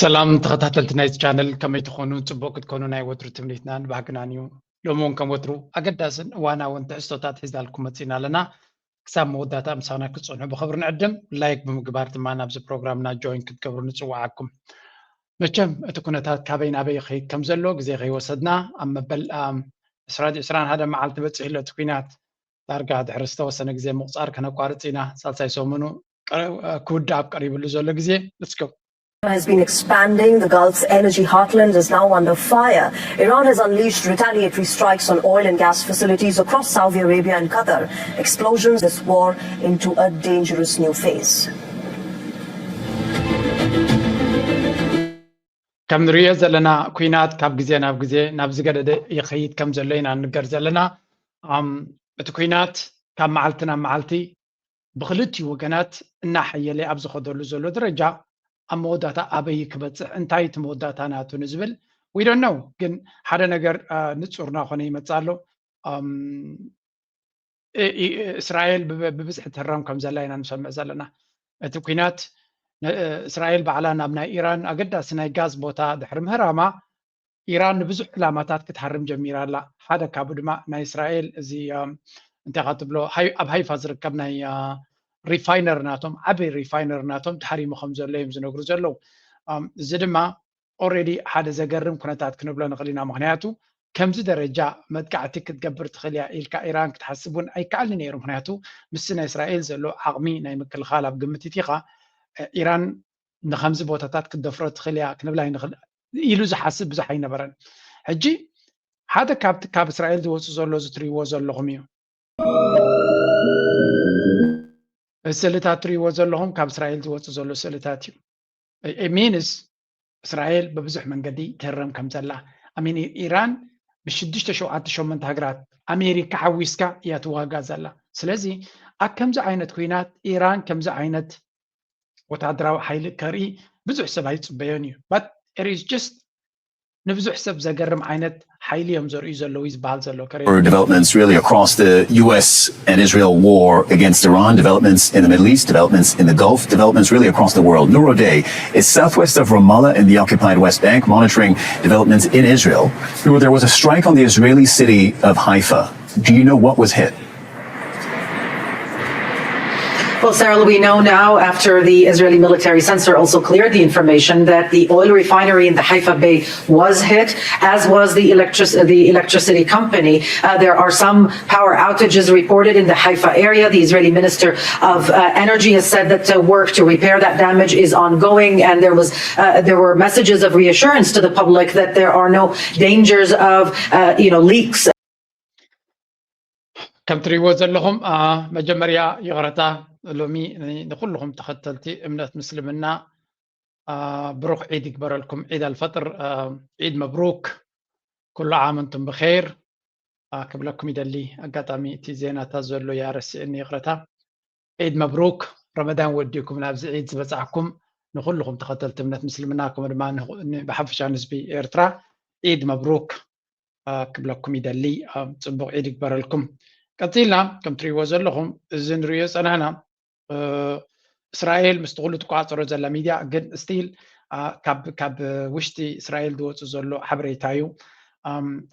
ሰላም ተኸታተልቲ ናይዚ ቻነል፣ ከመይ ትኾኑ? ጽቡቕ ክትኮኑ ናይ ወትሩ ትምኒትናን ባህግናን እዩ። ሎሚ እውን ከም ወትሩ ኣገዳስን እዋናውን ትሕዝቶታት ሒዛልኩም መጺና ኣለና። ክሳብ መወዳእታ ምሳና ክትጸንሑ ብኽብሪ ንዕድም። ላይክ ብምግባር ድማ ናብዚ ፕሮግራምና ጆይን ክትገብሩ ንጽውዓኩም። መቸም እቲ ኩነታት ካበይ ናበይ ይኸይድ ከም ዘሎ ግዜ ከይወሰድና ኣብ መበል ዕስራን ሓደ መዓልቲ በጺሑ ኣሎ እቲ ኲናት። ዳርጋ ድሕሪ ዝተወሰነ ግዜ ምቑጻር ከነቋርጽ ኢና። ሳልሳይ ሰሙኑ ክውዳእ ኣብ ቀሪብሉ ዘሎ ግዜ። Let's go. Has been expanding. The Gulf's energy heartland is now under fire. Iran has unleashed retaliatory strikes on oil and gas facilities across Saudi Arabia and Qatar. Explosions this war into a dangerous new phase. ከም ንሪኦ ዘለና ኩናት ካብ ግዜ ናብ ግዜ ናብ ዝገደደ ይኸይድ ከም ዘሎ ኢና ንገር ዘለና። እቲ ኩናት ካብ መዓልቲ ናብ መዓልቲ ብክልቲኡ ወገናት እናሓየለ ኣብ ዝኸደሉ ዘሎ ደረጃ ኣብ መወዳእታ ኣበይ ክበፅሕ፣ እንታይ እቲ መወዳእታ ናቱ ንዝብል we don't know። ግን ሓደ ነገር ንፁር እናኾነ ይመፅእ ኣሎ። እስራኤል ብብዝሒ ትህረም ከም ዘላ ኢና ንሰምዕ ዘለና። እቲ ኩናት እስራኤል ባዕላ ናብ ናይ ኢራን ኣገዳሲ ናይ ጋዝ ቦታ ድሕሪ ምህራማ ኢራን ንብዙሕ ዕላማታት ክትሃርም ጀሚራ ኣላ። ሓደ ካብኡ ድማ ናይ እስራኤል እዚ እንታይ ካ ትብሎ ኣብ ሃይፋ ዝርከብ ናይ ሪፋይነር ናቶም ዓበይ ሪፋይነር ናቶም ተሃሪሙ ከም ዘሎ እዮም ዝነግሩ ዘለዉ። እዚ ድማ ኦሬዲ ሓደ ዘገርም ኩነታት ክንብሎ ንኽእል ኢና። ምክንያቱ ከምዚ ደረጃ መጥቃዕቲ ክትገብር ትኽእል እያ ኢልካ ኢራን ክትሓስብ እውን ኣይከኣልን ነይሩ። ምክንያቱ ምስ ናይ እስራኤል ዘሎ ዓቕሚ ናይ ምክልኻል ኣብ ግምት እቲኻ ኢራን ንከምዚ ቦታታት ክትደፍሮ ትኽእል እያ ክንብል ኣይንኽእል ኢሉ ዝሓስብ ብዙሕ ኣይነበረን። ሕጂ ሓደ ካብቲ ካብ እስራኤል ዝወፁ ዘሎ ዝትሪዎ ዘለኹም እዩ። ስእልታት ትሪዎ ዘለኹም ካብ እስራኤል ዝወፁ ዘሎ ስእልታት እዩ። ሚንስ እስራኤል ብብዙሕ መንገዲ ትህረም ከም ዘላ ኣሚን ኢራን ብሽዱሽተ ሸውዓተ ሸሞንተ ሃገራት ኣሜሪካ ሓዊስካ እያ ትዋጋ ዘላ። ስለዚ ኣብ ከምዚ ዓይነት ኩናት ኢራን ከምዚ ዓይነት ወታደራዊ ሓይሊ ከርኢ ብዙሕ ሰብ ኣይፅበዮን እዩ። But it is just ንብዙሕ ሰብ ዘገርም ዓይነት ሓይሊ እዮም ዘርእዩ ዘለዉ እዩ ዝበሃል ዘሎ። Developments really across the U S and Israel war against Iran, developments in the Middle East, developments in the Gulf, developments really across the world. Nurodeh is southwest of Ramallah in the occupied West Bank, monitoring developments in Israel. There was a strike on the Israeli city of Haifa. Do you know what was hit? Well, Sarah, we know now after the Israeli military censor also cleared the information that the oil refinery in the Haifa Bay was hit, as was the, electric- the electricity company. Uh, there are some power outages reported in the Haifa area. The Israeli Minister of uh, Energy has said that uh, work to repair that damage is ongoing, and there was uh, there were messages of reassurance to the public that there are no dangers of uh, you know leaks. ከም ትሪእዎ ዘለኹም መጀመርያ ይቕረታ። ሎሚ ንኩልኹም ተኸተልቲ እምነት ምስልምና ብሩኽ ዒድ ይግበረልኩም። ዒድ ኣልፈጥር፣ ዒድ መብሩክ። ኩሉ ዓም እንቱም ብኸይር ክብለኩም ይደሊ። ኣጋጣሚ እቲ ዜናታት ዘሎ እያ ረሲዕኒ፣ ይቕረታ። ዒድ መብሩክ። ረመዳን ወዲእኩም ናብዚ ዒድ ዝበፃሕኩም ንኩልኹም ተኸተልቲ እምነት ምስልምና ከምኡ ድማ ብሓፈሻ ንህዝቢ ኤርትራ ዒድ መብሩክ ክብለኩም ይደሊ። ፅቡቕ ዒድ ይግበረልኩም። ቀፂልና ከም ትሪእዎ ዘለኹም እዚ ንሪኦ ፀናሕና እስራኤል ምስቲ ኩሉ ትቆፃፀሮ ዘላ ሚድያ ግን ስቲል ካብ ውሽጢ እስራኤል ዝወፁ ዘሎ ሓበሬታ እዩ።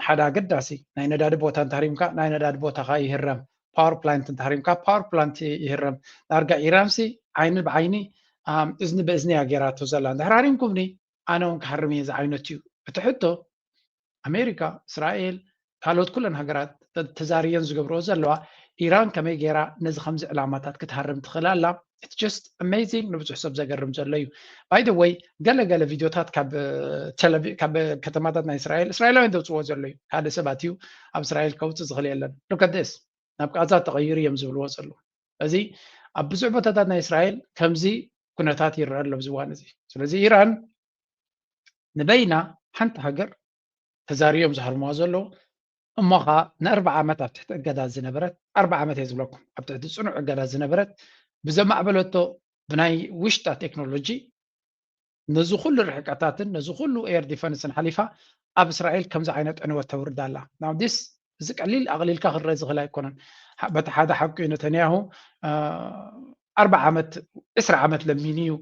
ሓደ ኣገዳሲ ናይ ነዳዲ ቦታ እንተሃሪምካ ናይ ነዳዲ ቦታኻ ይህረም፣ ፓወር ፕላንት እንተሃሪምካ ፓወር ፕላንት ይህረም። ዳርጋ ኢራንሲ ዓይኒ ብዓይኒ እዝኒ ብእዝኒ እያ ገይራቶ ዘላ። እንድሕር ሃሪምኩምኒ ኣነ እውን ክሃርም እየ ዝዓይነቱ እዩ እቲ ሕቶ። ኣሜሪካ፣ እስራኤል፣ ካልኦት ኩለን ሃገራት ተዛርየን ዝገብርኦ ዘለዋ ኢራን ከመይ ገይራ ነዚ ከምዚ ዕላማታት ክትሃርም ትኽእል ኣላ? It's just amazing። ንብዙሕ ሰብ ዘገርም ዘሎ እዩ። By the way፣ ገለ ገለ ቪድዮታት ካብ ከተማታት ናይ እስራኤል እስራኤላውያን ዘውፅዎ ዘሎ እዩ። ሓደ ሰባት እዩ ኣብ እስራኤል ከውፅእ ዝኽእል የለን። Look at this፣ ናብ ቃዛ ተቐይሩ እዮም ዝብልዎ ዘለዉ። እዚ ኣብ ብዙሕ ቦታታት ናይ እስራኤል ከምዚ ኩነታት ይረአ ኣሎ ኣብዚ እዋን እዚ። ስለዚ ኢራን ንበይና ሓንቲ ሃገር ተዛርዮም ዝሃርምዋ ዘለዉ እሞ ኸዓ ንኣርባዓ ዓመት ኣብ ትሕቲ እገዳ ዝነበረት፣ ኣርባዓ ዓመት እየ ዝብለኩም፣ ኣብ ትሕቲ ፅኑዕ እገዳ ዝነበረት ብዘማዕበለቶ ብናይ ውሽጣ ቴክኖሎጂ ነዚ ኩሉ ርሕቀታትን ነዚ ኩሉ ኤር ዲፈንስን ሓሊፋ ኣብ እስራኤል ከምዚ ዓይነት ዕንወት ተውርዳ ኣላ። Now this እዚ ቀሊል ኣቕሊልካ ክረአ ዝኽእል ኣይኮነን። በቲ ሓደ ሓቂ ነተንያሁ ኣርባዓ ዓመት ዕስራ ዓመት ለሚኑ እዩ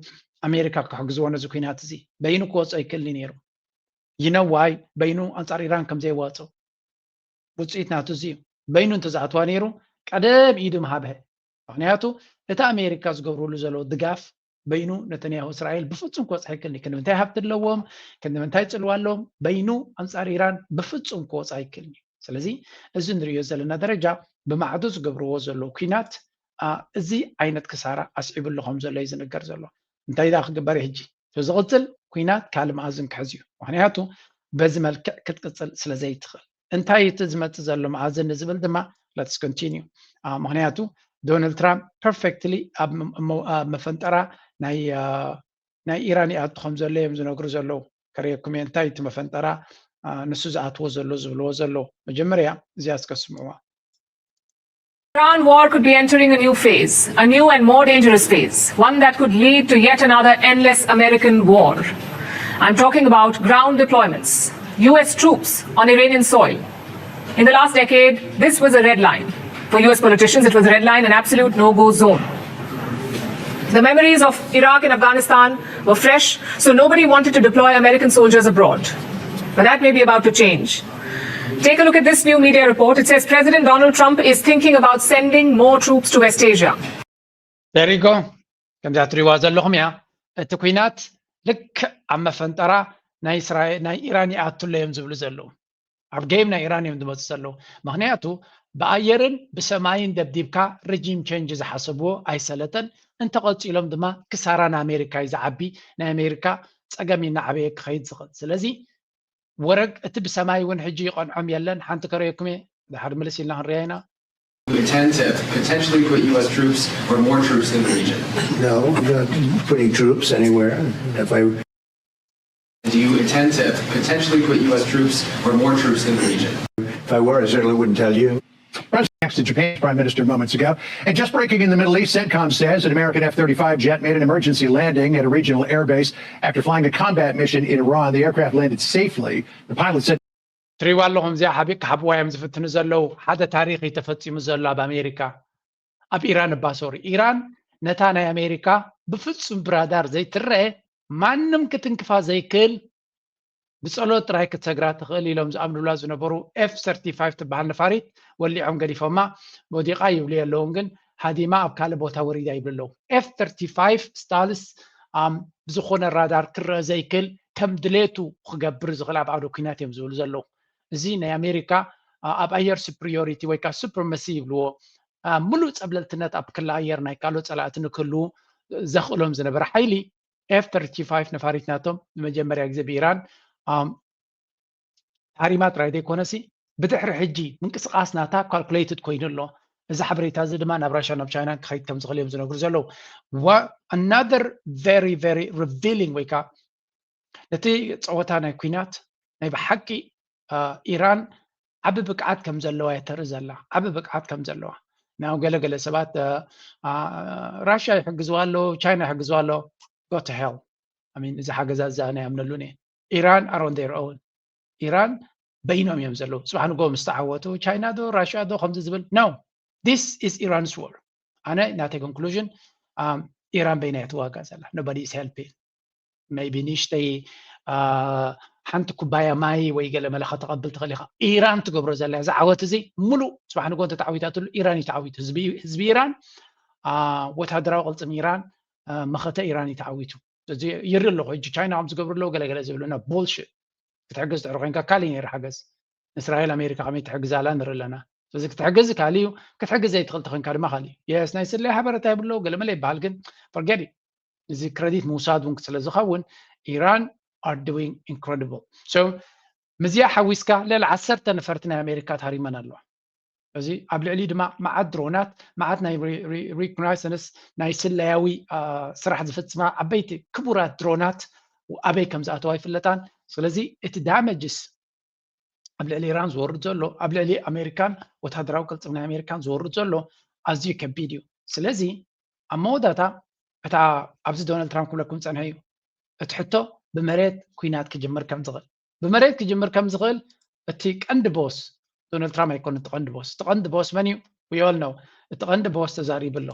ኣሜሪካ ክሕግዝዎ ነዚ ኩናት እዚ። በይኑ ክወፅኦ ኣይክእልን እዩ ነይሩ። ይነዋይ በይኑ ኣንፃር ኢራን ከም ዘይዋፅእ ውፅኢት ናቱ እዚ እዩ። በይኑ እንተዝኣትዋ ነይሩ ቀደም ኢዱ ምሃብሀ። ምክንያቱ እቲ ኣሜሪካ ዝገብርሉ ዘለዉ ድጋፍ በይኑ ነተንያሁ እስራኤል ብፍፁም ክበፅሕ ኣይክእልን እዩ። ክንዲ ምንታይ ሃብቲ ኣለዎም፣ ክንዲ ምንታይ ፅልዋ ኣለዎም፣ በይኑ ኣንፃር ኢራን ብፍፁም ክወፅእ ኣይክእልን እዩ። ስለዚ እዚ ንሪኦ ዘለና ደረጃ ብማዕዶ ዝገብርዎ ዘለዉ ኩናት እዚ ዓይነት ክሳራ ኣስዒቡ ኣሎ ከም ዘሎ እዩ ዝንገር ዘሎ። እንታይ ዳ ክግበር እዩ ሕጂ? ዝቕፅል ኩናት ካልእ መኣዝን ክሕዝ እዩ። ምክንያቱ በዚ መልክዕ ክትቅፅል ስለ ዘይትኽእል። እንታይ እቲ ዝመፅእ ዘሎ መኣዝን ንዝብል ድማ let's continue። ምክንያቱ ዶናልድ ትራምፕ perfectly ኣብ መፈንጠራ ናይ ኢራን ይኣቱ ከም ዘሎ እዮም ዝነግሩ ዘለዉ። ከርእየኩም እየ እንታይ እቲ መፈንጠራ ንሱ ዝኣትዎ ዘሎ ዝብልዎ ዘለዉ። መጀመርያ እዚኣ እስከ ስምዕዋ። Iran war could be entering a new phase, a new and more dangerous phase, one that could lead to yet another endless American war. I'm talking about ground deployments, U S troops on Iranian soil. In the last decade, this was a red line. For U S politicians, it was a red line, an absolute no-go zone. The memories of Iraq and Afghanistan were fresh, so nobody wanted to deploy American soldiers abroad. But that may be about to change. Take a look at this new media report. It says President Donald Trump is thinking about sending more troops to West Asia. There you go. ከምዛ ትሪዋ ዘለኹም እያ። እቲ ኩናት ልክዕ ኣብ መፈንጠራ ናይ እስራኤል ናይ ኢራን ይኣቱ ኣለዮም ዝብሉ ዘለዉ። ኣብ ጌም ናይ ኢራን እዮም ዝመፁ ዘለዉ። ምክንያቱ ብኣየርን ብሰማይን ደብዲብካ regime change ዝሓሰብዎ ኣይሰለጠን። እንተቐፂሎም ድማ ክሳራ ንኣሜሪካ እዩ ዝዓቢ። ናይ ኣሜሪካ ፀገም እናዓበየ ክኸይድ ዝኽእል። ስለዚ ወረግ እቲ ብሰማይ እውን ሕጂ ይቐንዖም የለን። ሓንቲ ከርእየኩም እየ። ድሓር ምልስ ኢልና ክንሪኣ ኢና። You intend to potentially put U S troops or more troops in the region? No, I'm not putting troops anywhere. If I Do you intend to potentially put U S troops or more troops in the region? if I were, I certainly wouldn't tell you. President next to Japan's Prime Minister moments ago. And just breaking in the Middle East, CENTCOM says an American F thirty-five jet made an emergency landing at a regional airbase after flying a combat mission in Iran. The aircraft landed safely. The pilot said ትሪዋ ኣለኹም እዚኣ ሓቢእ ክሓብዋ እዮም ዝፍትኑ ዘለዉ። ሓደ ታሪኽ እዩ ተፈፂሙ ዘሎ ኣብ ኣሜሪካ፣ ኣብ ኢራን እባ ሶሪ። ኢራን ነታ ናይ ኣሜሪካ ብፍፁም ብራዳር ዘይትረአ ማንም ክትንክፋ ዘይክእል ብጸሎት ጥራይ ክትሰግራ ትኽእል ኢሎም ዝኣምኑላ ዝነበሩ ኤፍ ሰርቲፋይቭ ትበሃል ነፋሪት ወሊዖም ገዲፎማ። ወዲቓ ይብሉ የለውን ግን ሃዲማ ኣብ ካልእ ቦታ ወሪዳ ይብሉ ኣለዉ። ኤፍ ሰርቲፋይቭ ስታልስ ብዝኾነ ራዳር ክረአ ዘይክእል ከም ድሌቱ ክገብር ዝኽእል ኣብ ዓውደ ኲናት እዮም ዝብሉ ዘለዉ። እዚ ናይ ኣሜሪካ ኣብ ኣየር ሱፕሪዮሪቲ ወይ ከዓ ሱፕሪመሲ ይብልዎ፣ ምሉእ ጸብለልትነት ኣብ ክሊ ኣየር ናይ ካልኦት ጸላእቲ ንክህልዉ ዘኽእሎም ዝነበረ ሓይሊ ኤፍ ሰርቲፋይቭ ነፋሪት ናቶም ንመጀመርያ ግዜ ብኢራን ታሪማ ጥራይ ዘይኮነሲ ብድሕሪ ሕጂ ምንቅስቃስ ናታ ካልኩሌትድ ኮይኑ ኣሎ። እዚ ሓበሬታ እዚ ድማ ናብ ራሽያ ናብ ቻይና ክኸይድ ከም ዝኽእል እዮም ዝነግሩ ዘለዉ። Another very very revealing ወይ ከዓ ነቲ ፀወታ ናይ ኩናት ናይ ብሓቂ ኢራን ዓቢ ብቅዓት ከም ዘለዋ እያ ተርኢ ዘላ። ዓቢ ብቅዓት ከም ዘለዋ ናብ ገለገለ ሰባት ራሽያ ይሕግዝዋ ኣለዉ፣ ቻይና ይሕግዝዋ ኣለዉ። Go to hell. I mean እዚ ሓገዛት እዚ ኣነ ኣይኣምነሉን እየ። ኢራን are on their own። ኢራን በይኖም እዮም ዘለዉ። ፅባሕ ንጎ ምስ ተዓወቱ ቻይና ዶ ራሽያ ዶ ከምዚ ዝብል no። This is Iran's war። ኣነ ናተይ ኮንክሉዥን ኢራን በይና እያ ትዋጋእ ዘላ። Nobody is helping. Maybe ንእሽተይ ሓንቲ ኩባያ ማይ ወይ ገለ መለ ከተቐብል ትኽእል ኢኻ። ኢራን ትገብሮ ዘላ እዚ ዓወት እዚ ሙሉእ ፅባሕ ንጎ እንተተዓዊታትሉ ኢራን እዩ ተዓዊቱ። ህዝቢ ኢራን፣ ወታደራዊ ቅልፅም ኢራን፣ መኸተ ኢራን እዩ ተዓዊቱ። እዚ ይርኢ ኣለኹ ሕጂ ቻይና ከም ዝገብሩ ኣለዉ ገለገለ ዝብሉ ና ቡልሽት። ክትሕግዝ ትሕሪ ኮይንካ ካልእ ነይሩ ሓገዝ። እስራኤል ኣሜሪካ ከመይ ትሕግዝ ኣላ ንርኢ ኣለና። ስለዚ ክትሕግዝ ካልእ እዩ። ክትሕግዝ ዘይትኽእል ተኾይንካ ድማ ካልእ እዩ። የስ ናይ ስለያ ሓበረታ ይብሉ ኣለዉ ገለመለ ይበሃል ግን forget it። እዚ ክረዲት ምውሳድ እውን ስለ ዝኸውን ኢራን are doing incredible። So ምስዚኣ ሓዊስካ ልዕሊ ዓሰርተ ነፈርቲ ናይ ኣሜሪካ ተሃሪመን ኣለዋ። እዚ ኣብ ልዕሊ ድማ መዓት ድሮናት መዓት ናይ ሪኮናይሰንስ ናይ ስለያዊ ስራሕ ዝፍፅማ ዓበይቲ ክቡራት ድሮናት ኣበይ ከም ዝኣተዋ ይፍለጣን። ስለዚ እቲ ዳመጅስ ኣብ ልዕሊ ኢራን ዝወርድ ዘሎ ኣብ ልዕሊ ኣሜሪካን ወታደራዊ ቅልፅም ናይ ኣሜሪካን ዝወርድ ዘሎ ኣዝዩ ከቢድ እዩ። ስለዚ ኣብ መወዳእታ እታ ኣብዚ ዶናልድ ትራምፕ ክብለኩም ዝፀንሐ እዩ እቲ ሕቶ ብመሬት ኩናት ክጅምር ከም ዝኽእል ብመሬት ክጅምር ከም ዝኽእል እቲ ቀንዲ ቦስ ዶናልድ ትራምፕ ኣይኮነ እቲ ቀንዲ ቦስ እቲ ቀንዲ ቦስ መን እዩ? We all know። እቲ ቀንዲ ቦስ ተዛሪቡ ኣሎ።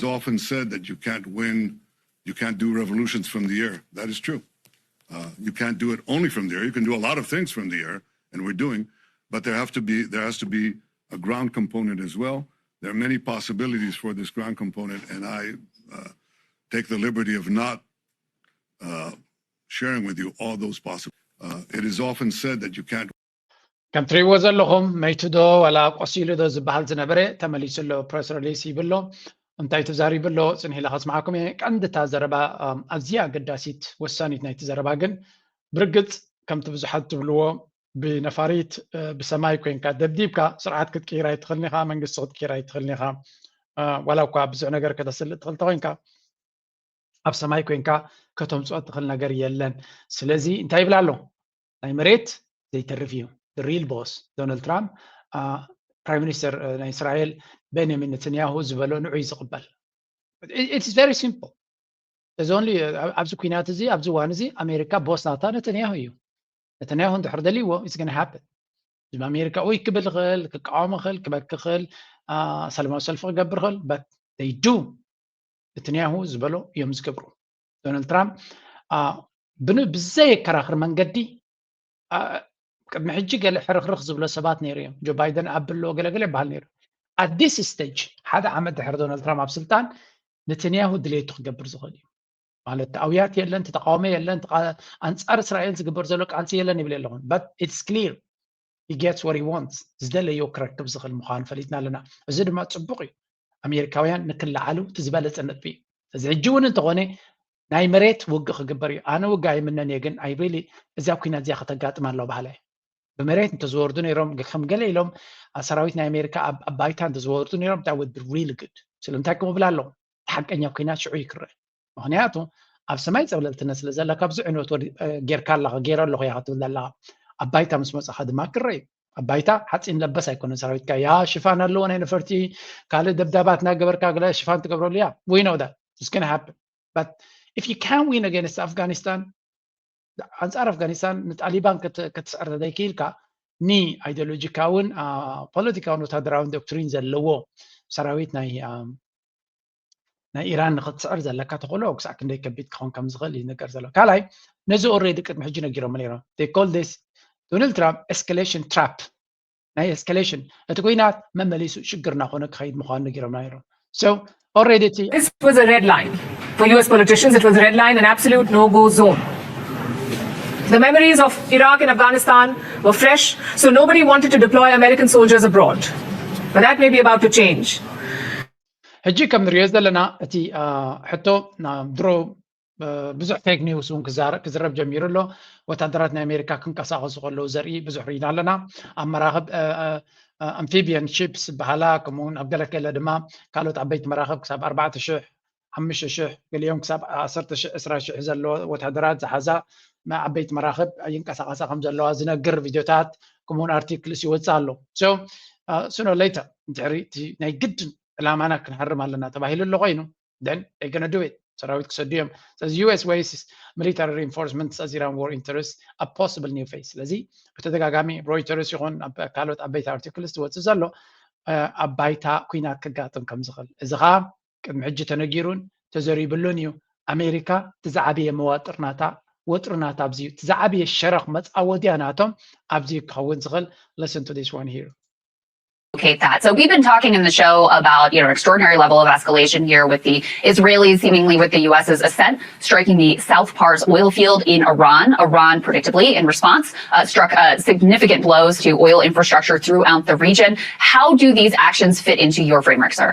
often said that you can't win, you can't do revolutions from the air. That is true. Uh, you can't do it only from the air. You can do a lot of things from the air, and we're doing, but there have to be there has to be a ground component as well. There are many possibilities for this ground component, and I uh, take the liberty of not uh, sharing with you all those possibilities. Uh, it is often said that you can't ከም ትሪእዎ ዘለኹም መይቱ ዶ ዋላ ቆሲሉ ዶ ዝበሃል ዝነበረ ተመሊሱ ኣሎ። ፕረስ ሪሊስ ይብሎ እንታይ ተዛሪቡ ኣሎ ጽንሕ ኢለ ከስምዓኩም እየ። ቀንድታ ዘረባ ኣዝያ ኣገዳሲት ወሳኒት ናይቲ ዘረባ ግን ብርግጽ ከምቲ ብዙሓት ትብልዎ ብነፋሪት ብሰማይ ኮይንካ ደብዲብካ ስርዓት ክትቅይር ኣይትኽእልን ኢኻ፣ መንግስቲ ክትቅይር ኣይትኽእልን ኢኻ። ዋላ እኳ ብዙሕ ነገር ከተስልጥ ትኽእል ተኮይንካ ኣብ ሰማይ ኮይንካ ከተምፅኦ ትኽእል ነገር የለን። ስለዚ እንታይ ይብል ኣሎ? ናይ መሬት ዘይተርፍ እዩ። ሪል ቦስ ዶናልድ ትራምፕ ፕራይም ሚኒስተር ናይ እስራኤል ቤንያሚን ነተንያሁ ዝበሎ ንዑ እዩ ዝቕበል። It's very simple። እዚ ኦንሊ ኣብዚ ኩናት እዚ ኣብዚ እዋን እዚ ኣሜሪካ ቦስ ናታ ነተንያሁ እዩ። ነተንያሁ እንድሕር ደልይዎ it's gonna happen። ኣሜሪካ ወይ ክብል ይኽእል፣ ክቃወም ይኽእል፣ ክበክ ይኽእል፣ ሰላማዊ ሰልፊ ክገብር ይኽእል። But they do ነተንያሁ ዝበሎ እዮም ዝገብሩ። ዶናልድ ትራምፕ ብዘየከራኽር መንገዲ ቅድሚ ሕጂ ገለ ሕርኽርኽ ዝብሎ ሰባት ነይሩ እዮም። ጆ ባይደን ኣብ ብሎ ገለገለ ይበሃል ነይሩ። At this stage ሓደ ዓመት ድሕሪ ዶናልድ ትራምፕ ኣብ ስልጣን ነተንያሁ ድሌቱ ክገብር ዝኽእል እዩ። ማለት ኣውያት የለን፣ ተቃውሞ የለን፣ ኣንጻር እስራኤል ዝግበር ዘሎ ቃልሲ የለን ይብል ኣለኹን። But it's clear he gets what he wants። ዝደለዮ ክረክብ ዝኽእል ምዃኑ ፈሊጥና ኣለና። እዚ ድማ ጽቡቕ እዩ። ኣሜሪካውያን ንክለዓሉ እቲ ዝበለጸ ነጥቢ እዩ። እዚ ሕጂ እውን እንተኾነ ናይ መሬት ውግእ ክግበር እዩ። ኣነ ውግእ ኣይምነን እየ፣ ግን ኣይ ሪሊ እዚኣ ኩናት እዚኣ ከተጋጥም ኣለዋ በሃላይ። ብመሬት እንተዝወርዱ ነይሮም ከም ገለ ኢሎም ሰራዊት ናይ ኣሜሪካ ኣብ ባይታ እንተዝወርዱ ነይሮም that would be really good። ስለምንታይ ከምኡ ብላ ኣለኹ? ሓቀኛ ኩናት ሽዑ ይክረእ። ምክንያቱ ኣብ ሰማይ ፀብለልትነት ስለ ዘለካ ብዙሕ ዕንወት ጌርካ ኣለኻ፣ ገይረ ኣለኹ እያ ክትብል ዘለኻ። ኣብ ባይታ ምስ መፃኻ ድማ ክረእ እዩ። ኣብ ባይታ ሓፂን ለበስ ኣይኮነን ሰራዊትካ። ያ ሽፋን ኣለዎ ናይ ነፈርቲ፣ ካልእ ደብዳባት እናገበርካ ገለ ሽፋን ትገብረሉ እያ። We know that it's gonna happen. But if you can't win against Afghanistan ኣንጻር ኣፍጋኒስታን ንጣሊባን ክትስዕር ተዘይክኢልካ ኒ ኣይዲዮሎጂካውን ፖለቲካውን ወታደራውን ዶክትሪን ዘለዎ ሰራዊት ናይ ናይ ኢራን ንክትስዕር ዘለካ ተኽእሎ ክሳዕ ክንደይ ከቢድ ክኸውን ከም ዝኽእል እዩ ነገር ዘሎ። ካልኣይ ነዚ ኦሬዲ ቅድሚ ሕጂ ነጊሮም ነይሮም። They call this ዶናልድ ትራምፕ ኤስካሌሽን ትራፕ። ናይ ኤስካሌሽን እቲ ኩናት መመሊሱ ሽግር እናኾነ ክኸይድ ምዃኑ ነጊሮምና ነይሮም። So already እቲ This was a red line. For U S politicians, it was a red line, an absolute no-go zone. The memories of Iraq and Afghanistan were fresh, so nobody wanted to deploy American soldiers abroad. But that may be about to change. ሕጂ ከም ንሪኦ ዘለና እቲ ሕቶ ድሮ ብዙሕ ፌክ ኒውስ እውን ክዝረብ ጀሚሩ ኣሎ። ወታደራት ናይ ኣሜሪካ ክንቀሳቀሱ ከለዉ ዘርኢ ብዙሕ ርኢና ኣለና። ኣብ መራኽብ ኣምፊቢያን ሺፕስ ዝበሃላ ከምኡውን ኣብ ገለ ገለ ድማ ካልኦት ዓበይቲ መራኽብ ክሳብ ኣርባዕተ ሽሕ ሓሙሽተ ሽሕ ገሊኦም ክሳብ ዓሰርተ ሽሕ ዕስራ ሽሕ ዘለዎ ወታደራት ዝሓዛ ዓበይቲ መራኽብ ይንቀሳቀሳ ከም ዘለዋ ዝነግር ቪድዮታት ከምኡውን ኣርቲክልስ ይወፅእ ኣሎ። So sooner or later ድሕሪ ናይ ግድን ዕላማና ክንሃርም ኣለና ተባሂሉ ኣሎ ኮይኑ then they gonna do it። ሰራዊት ክሰዱ እዮም። ስለዚ U S wastes military reinforcement as Iran war interest a possible new phase። ስለዚ ብተደጋጋሚ ሮይተርስ ይኹን ካልኦት ዓበይቲ ኣርቲክልስ ዝወፅእ ዘሎ ኣብ ባይታ ኩናት ክጋጥም ከም ዝኽእል እዚ ከዓ ቅድሚ ሕጂ ተነጊሩን ተዘሪብሉን እዩ። ኣሜሪካ እቲ ዝዓበየ መዋጥር ናታ ወጥሪ ናታ ኣብዚ እዩ። እቲ ዝዓበየ ሸረኽ መፃወድያ ናቶም ኣብዚ እዩ ክኸውን ዝኽእል። Listen to this one here. Kate that. So we've been talking in the show about your extraordinary level of escalation here with the Israelis, seemingly with the U S's assent, striking the South Pars oil field in Iran. Iran, predictably, in response, uh, struck uh, significant blows to oil infrastructure throughout the region. How do these actions fit into your framework, sir?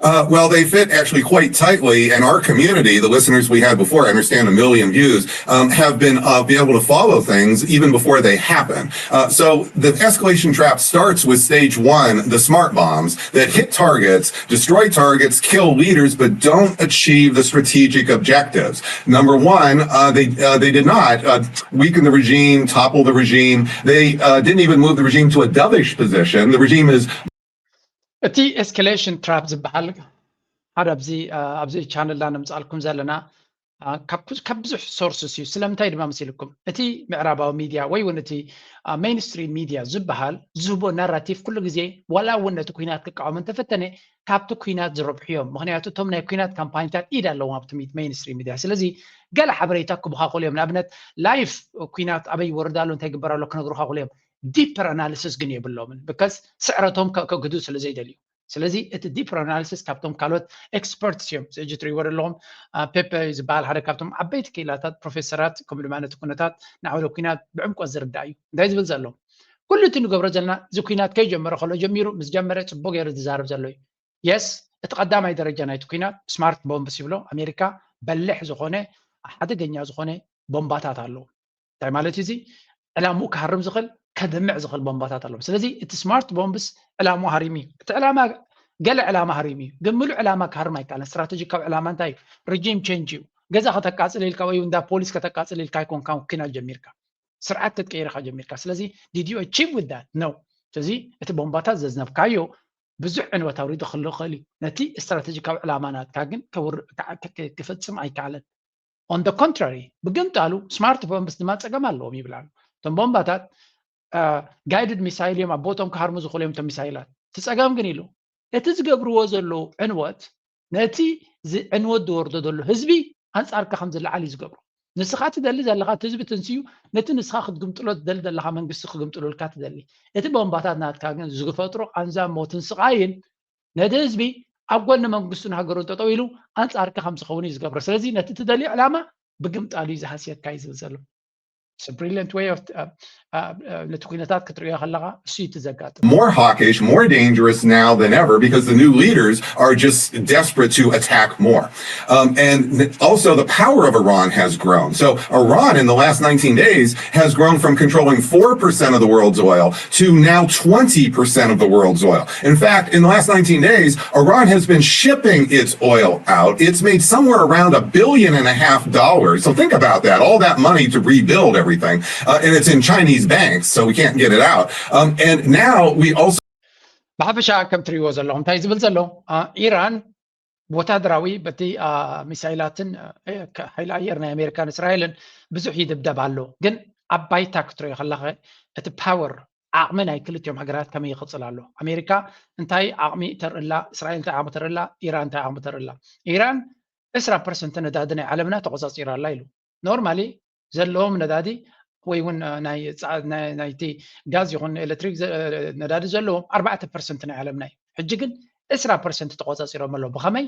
Uh, well, they fit actually quite tightly, and our community, the listeners we had before, I understand a million views, um, have been uh, be able to follow things even before they happen. Uh, so the escalation trap starts with stage one, the smart bombs that hit targets, destroy targets, kill leaders, but don't achieve the strategic objectives. Number one, uh, they uh, they did not uh, weaken the regime, topple the regime. They uh, didn't even move the regime to a dovish position. The regime is እቲ ኤስካሌሽን ትራፕ ዝበሃል ሓደ ኣብዚ ኣብዚ ቻነልና ንምፅኣልኩም ዘለና ካብ ብዙሕ sources እዩ። ስለምንታይ ድማ መሲልኩም፣ እቲ ምዕራባዊ ሚድያ ወይ እውን እቲ mainstream ሚድያ ዝበሃል ዝህቦ ናራቲቭ ኩሉ ግዜ ዋላ እውን ነቲ ኩናት ክቃወም እንተፈተነ ካብቲ ኩናት ዝረብሑ እዮም። ምክንያቱ እቶም ናይ ኩናት ካምፓኒታት ኢድ ኣለዎም ኣብቲ mainstream ሚድያ። ስለዚ ገለ ሓበሬታ ክብካክሉ እዮም። ንኣብነት ላይፍ ኩናት ኣበይ ይወርድ ኣሎ እንታይ ይግበር ኣሎ ክነግሩካ ክሉ እዮም። ዲፐር ኣናሊሲስ ግን የብሎምን። ብካዝ ስዕረቶም ከግዱ ስለ ዘይደልዩ። ስለዚ እቲ ዲፐር ኣናሊሲስ ካብቶም ካልኦት ኤክስፐርትስ እዮም። እዚ ትሪእዎ ዘለኹም ፔፐ ዝበሃል ሓደ ካብቶም ዓበይቲ ክኢላታት ፕሮፌሰራት ከምኡ ድማ ነቲ ኩነታት ናዕበደ ኩናት ብዕምቆት ዝርዳእ እዩ። እንታይ ዝብል ዘሎ ኩሉ እቲ ንገብሮ ዘለና እዚ ኩናት ከይጀመረ ከሎ ጀሚሩ ምስ ጀመረ ፅቡቅ ገይሩ ዝዛረብ ዘሎ እዩ። የስ እቲ ቀዳማይ ደረጃ ናይቲ ኩናት ስማርት ቦምብስ ይብሎ ኣሜሪካ በልሕ ዝኾነ ሓደገኛ ዝኾነ ቦምባታት ኣለዉ። እንታይ ማለት እዩ እዚ? ዕላምኡ ክሃርም ዝኽእል ከድምዕ ዝኽእል ቦምባታት ኣለዉ። ስለዚ እቲ ስማርት ቦምብስ ዕላምኡ ሃሪሙ እዩ። እቲ ዕላማ ገለ ዕላማ ሃሪሙ እዩ፣ ግን ምሉእ ዕላማ ክሃርም ኣይከኣለን። ስትራቴጂካዊ ዕላማ እንታይ እዩ? ሪጂም ቼንጅ እዩ። ገዛ ከተቃፅል ኢልካ ወይ እንዳ ፖሊስ ከተቃፅል ኢልካ ኣይኮንካ ኩናት ጀሚርካ፣ ስርዓት ክትቀይር ኢኻ ጀሚርካ። ስለዚ did you achieve with that? No። ስለዚ እቲ ቦምባታት ዘዝነብካዮ ብዙሕ ዕንወት ኣውሪዱ ክህሉ ይኽእል እዩ። ነቲ ስትራቴጂካዊ ዕላማ ናትካ ግን ክፍፅም ኣይከኣለን። On the contrary፣ ብግምጣሉ ስማርት ቦምብስ ድማ ፀገም ኣለዎም ይብል ኣሎ። እቶም ቦምባታት ጋይድድ ሚሳይል እዮም፣ ኣብ ቦቶም ክሃርሙ ዝኽእሉ እዮም እቶም ሚሳይላት። እቲ ፀገም ግን ኢሉ እቲ ዝገብርዎ ዘለዉ ዕንወት ነቲ ዕንወት ዝወርዶ ዘሎ ህዝቢ ኣንፃርካ ከም ዝለዓል እዩ ዝገብሮ። ንስኻ ትደሊ ዘለኻ እቲ ህዝቢ ትንስዩ፣ ነቲ ንስኻ ክትግምጥሎ ትደሊ ዘለኻ መንግስቲ ክግምጥሉልካ ትደሊ። እቲ ቦምባታት ናትካ ግን ዝፈጥሮ ቃንዛ ሞትን ስቓይን ነቲ ህዝቢ ኣብ ጎኒ መንግስቱን ሃገሩን ጠጠው ኢሉ ኣንፃርካ ከም ዝኸውን እዩ ዝገብሮ። ስለዚ ነቲ ትደልዮ ዕላማ ብግምጣሉ እዩ ዝሃስየካ እዩ ዝብል ዘሎ። It's a brilliant way of ነቲ ኩነታት ክትርእዮ ከለኻ እሱ እዩ እቲ ዘጋጥም። More hawkish, more dangerous now than ever because the new leaders are just desperate to attack more. Um, and also, the power of Iran has grown. So, Iran in the last nineteen days has grown from controlling four percent of the world's oil to now twenty percent of the world's oil. In fact, in the last nineteen days, Iran has been shipping its oil out. It's made somewhere around a billion and a half dollars. So, think about that, all that money to rebuild everything. Uh, and it's in Chinese banks, so we can't get it out. Um, and now we also ብሓፈሻ ከም ትሪእዎ ዘለኹም እንታይ ዝብል ዘሎ ኢራን ወታደራዊ በቲ ሚሳይላትን ሓይሊ ኣየር ናይ ኣሜሪካን እስራኤልን ብዙሕ ይድብደብ ኣሎ። ግን ኣብ ባይታ ክትሪኦ ከለኸ እቲ ፓወር ዓቕሚ ናይ ክልቲኦም ሃገራት ከመይ ይቕፅል ኣሎ? ኣሜሪካ እንታይ ዓቕሚ ተርእላ? እስራኤል እንታይ ዓቕሚ ተርእላ? ኢራን እንታይ ዓቕሚ ተርእላ? ኢራን ዕስራ ፐርሰንት ነዳዲ ናይ ዓለምና ተቆፃፂራ ኣላ ኢሉ። ኖርማሊ ዘለዎም ነዳዲ ወይ እውን ናይቲ ጋዝ ይኹን ኤሌክትሪክ ነዳዲ ዘለዎም ኣርባዕተ ፐርሰንት ናይ ዓለምና እዩ። ሕጂ ግን ዕስራ ፐርሰንት ተቆፃፂሮም ኣለዉ። ብኸመይ?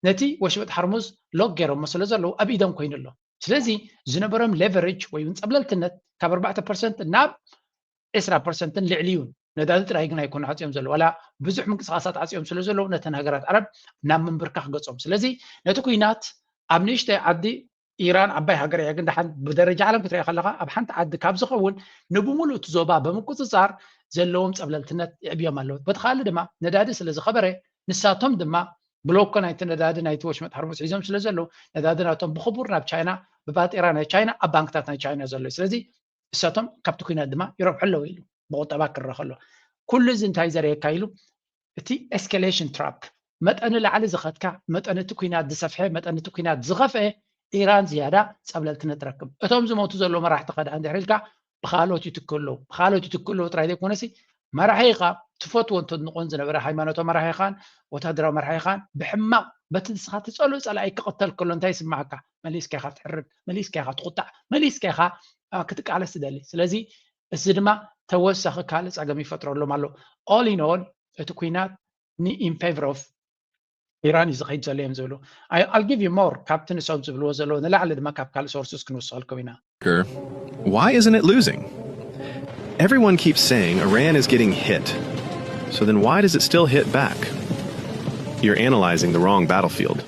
ነቲ ወሽመጥ ሓርሙዝ ሎክ ገይሮሞ ስለ ዘለዉ ኣብ ኢዶም ኮይኑ ኣሎ። ስለዚ ዝነበሮም ሌቨሬጅ ወይ እውን ፀብለልትነት ካብ ኣርባዕተ ፐርሰንት ናብ ዕስራ ፐርሰንትን ልዕሊ እዩን። ነዳዲ ጥራይ ግን ኣይኮኑ ዓፅዮም ዘለዉ፣ ዋላ ብዙሕ ምንቅስቃሳት ዓፅዮም ስለ ዘለዉ ነተን ሃገራት ዓረብ ናብ ምንብርካኽ ገፆም። ስለዚ ነቲ ኩናት ኣብ ንእሽተይ ዓዲ ኢራን ዓባይ ሃገር እያ፣ ግን ደሓን ብደረጃ ዓለም ክትሪኣ ከለኻ ኣብ ሓንቲ ዓዲ ካብ ዝኸውን ንብሙሉእ እቲ ዞባ ብምቁፅፃር ዘለዎም ፀብለልትነት የዕብዮም ኣለዉ። በቲ ካልእ ድማ ነዳዲ ስለ ዝኸበረ ንሳቶም ድማ ብሎኮ ናይቲ ነዳዲ ናይቲ ወሽመጥ ሓርሙዝ ሒዞም ስለ ዘለዉ ነዳዲ ናቶም ብኽቡር ናብ ቻይና ብባጤራ ናይ ቻይና ኣብ ባንክታት ናይ ቻይና ዘሎ እዩ። ስለዚ ንሳቶም ካብቲ ኩናት ድማ ይረብሑ ኣለዉ ኢሉ ብቁጠባ ክረአ ከሎ ኩሉ እዚ እንታይ ዘርእየካ ኢሉ እቲ ኤስካሌሽን ትራፕ መጠን ንላዕሊ ዝኸድካ መጠን እቲ ኩናት ዝሰፍሐ መጠን እቲ ኩናት ዝኸፍአ ኢራን ዝያዳ ፀብለልትነት ትረክብ። እቶም ዝሞቱ ዘለዉ መራሕቲ ከድኣ እንድሕር ኢልካ ብካልኦት ይትክኡ ኣለዉ። ብካልኦት ይትክኡ ኣለዉ ጥራይ ዘይኮነሲ መራሒ ኢኻ ትፈትዎ እንተድንቆን ዝነበረ ሃይማኖታዊ መራሒ ኢኻን ወታደራዊ መራሒ ኢኻን ብሕማቕ በቲ ንስኻ ትፀልኦ ፀላኢ ክቕተል ከሎ እንታይ ይስማዓካ? መሊስካ ኢኻ ትሕርድ፣ መሊስካ ኢኻ ትቁጣዕ፣ መሊስካ ኢኻ ክትቃለስ ትደሊ። ስለዚ እዚ ድማ ተወሳኺ ካልእ ፀገም ይፈጥረሎም ኣሎ። All in all እቲ ኩናት ን in favor of ኢራን እዩ ዝኸይድ ዘሎ እዮም ዝብሉ። I'll give you more ካብቲ ንሶም ዝብልዎ ዘለዉ ንላዕሊ ድማ ካብ ካልእ ሶርስስ ክንወስኸልኩም ኢና። Why isn't it losing? Everyone keeps saying Iran is getting hit. So then why does it still hit back? You're analyzing the wrong battlefield.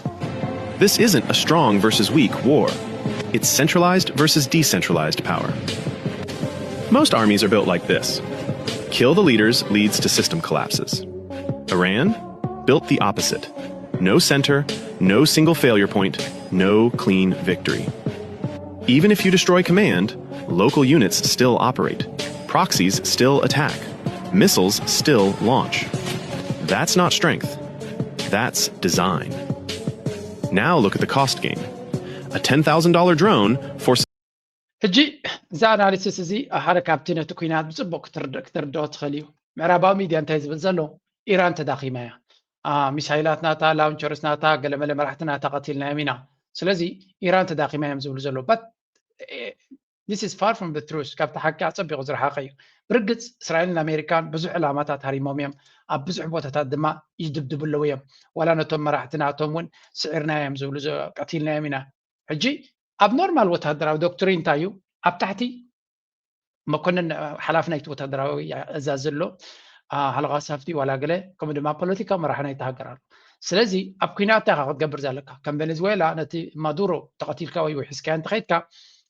This isn't a strong versus weak war. It's centralized versus decentralized power. Most armies are built like this. Kill the leaders leads to system collapses. Iran built the opposite. No center, no single failure point, no clean victory. Even if you destroy command, local units still operate. Proxies still attack. Missiles still launch. That's not strength. That's design. Now look at the cost game. A ten thousand dollar drone for ሕጂ እዚ ኣናሊሲስ እዚ ሓደ ካብቲ ነቲ ኩናት ብፅቡቅ ክትርድኦ ትኽእል እዩ። ምዕራባዊ ሚድያ እንታይ ዝብል ዘሎ? ኢራን ተዳኺማ እያ፣ ሚሳይላት ናታ፣ ላውንቸርስ ናታ፣ ገለመለ መራሕቲ ናታ ቀቲልናዮም ኢና። ስለዚ ኢራን ተዳኺማ እዮም ዝብሉ ዘሎ። This is far from the truth። ካብቲ ሓቂ ኣፀቢቑ ዝረሓቐ እዩ። ብርግፅ እስራኤልን ኣሜሪካን ብዙሕ ዕላማታት ሃሪሞም እዮም። ኣብ ብዙሕ ቦታታት ድማ ይድብድቡ ኣለዉ እዮም። ዋላ ነቶም መራሕቲ ናቶም እውን ስዒርና እዮም ዝብሉ ቀቲልናዮም ኢና። ሕጂ ኣብ ኖርማል ወታደራዊ ዶክትሪን እንታይ እዩ? ኣብ ታሕቲ መኮንን ሓላፊ ናይቲ ወታደራዊ እዛዝ ዘሎ ሃለቃ ሳፍቲ ዋላ ገለ ከምኡ ድማ ፖለቲካዊ መራሒ ናይቲ ሃገር ኣሎ። ስለዚ ኣብ ኩናት እንታይ ክትገብር ዘለካ? ከም ቬኔዝዌላ ነቲ ማዱሮ ተቐቲልካ ወይ ውሒስካዮ እንተኸይድካ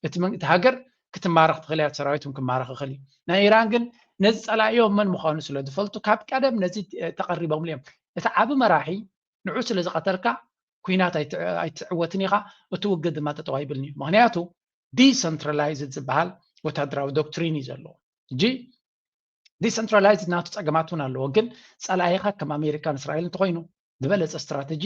እቲ ሃገር ክትማረኽ ትኽእል እያ፣ ሰራዊት ክማረኽ ይኽእል እዩ። ናይ ኢራን ግን ነዚ ጸላኢኦም መን ምዃኑ ስለ ዝፈልጡ ካብ ቀደም ነዚ ተቐሪቦምሉ እዮም። እቲ ዓቢ መራሒ ንዑ ስለ ዝቐተልካ ኩናት ኣይትዕወትን ኢኻ፣ እቲ ውግእ ድማ ጠጠው ኣይብልን እዩ። ምክንያቱ ዲሰንትራላይዝድ ዝበሃል ወታደራዊ ዶክትሪን እዩ ዘለዎ። ሕጂ ዲሰንትራላይዝድ ናቱ ጸገማት እውን ኣለዎ፣ ግን ጸላኢኻ ከም ኣሜሪካን እስራኤል እንተኮይኑ ዝበለጸ ስትራተጂ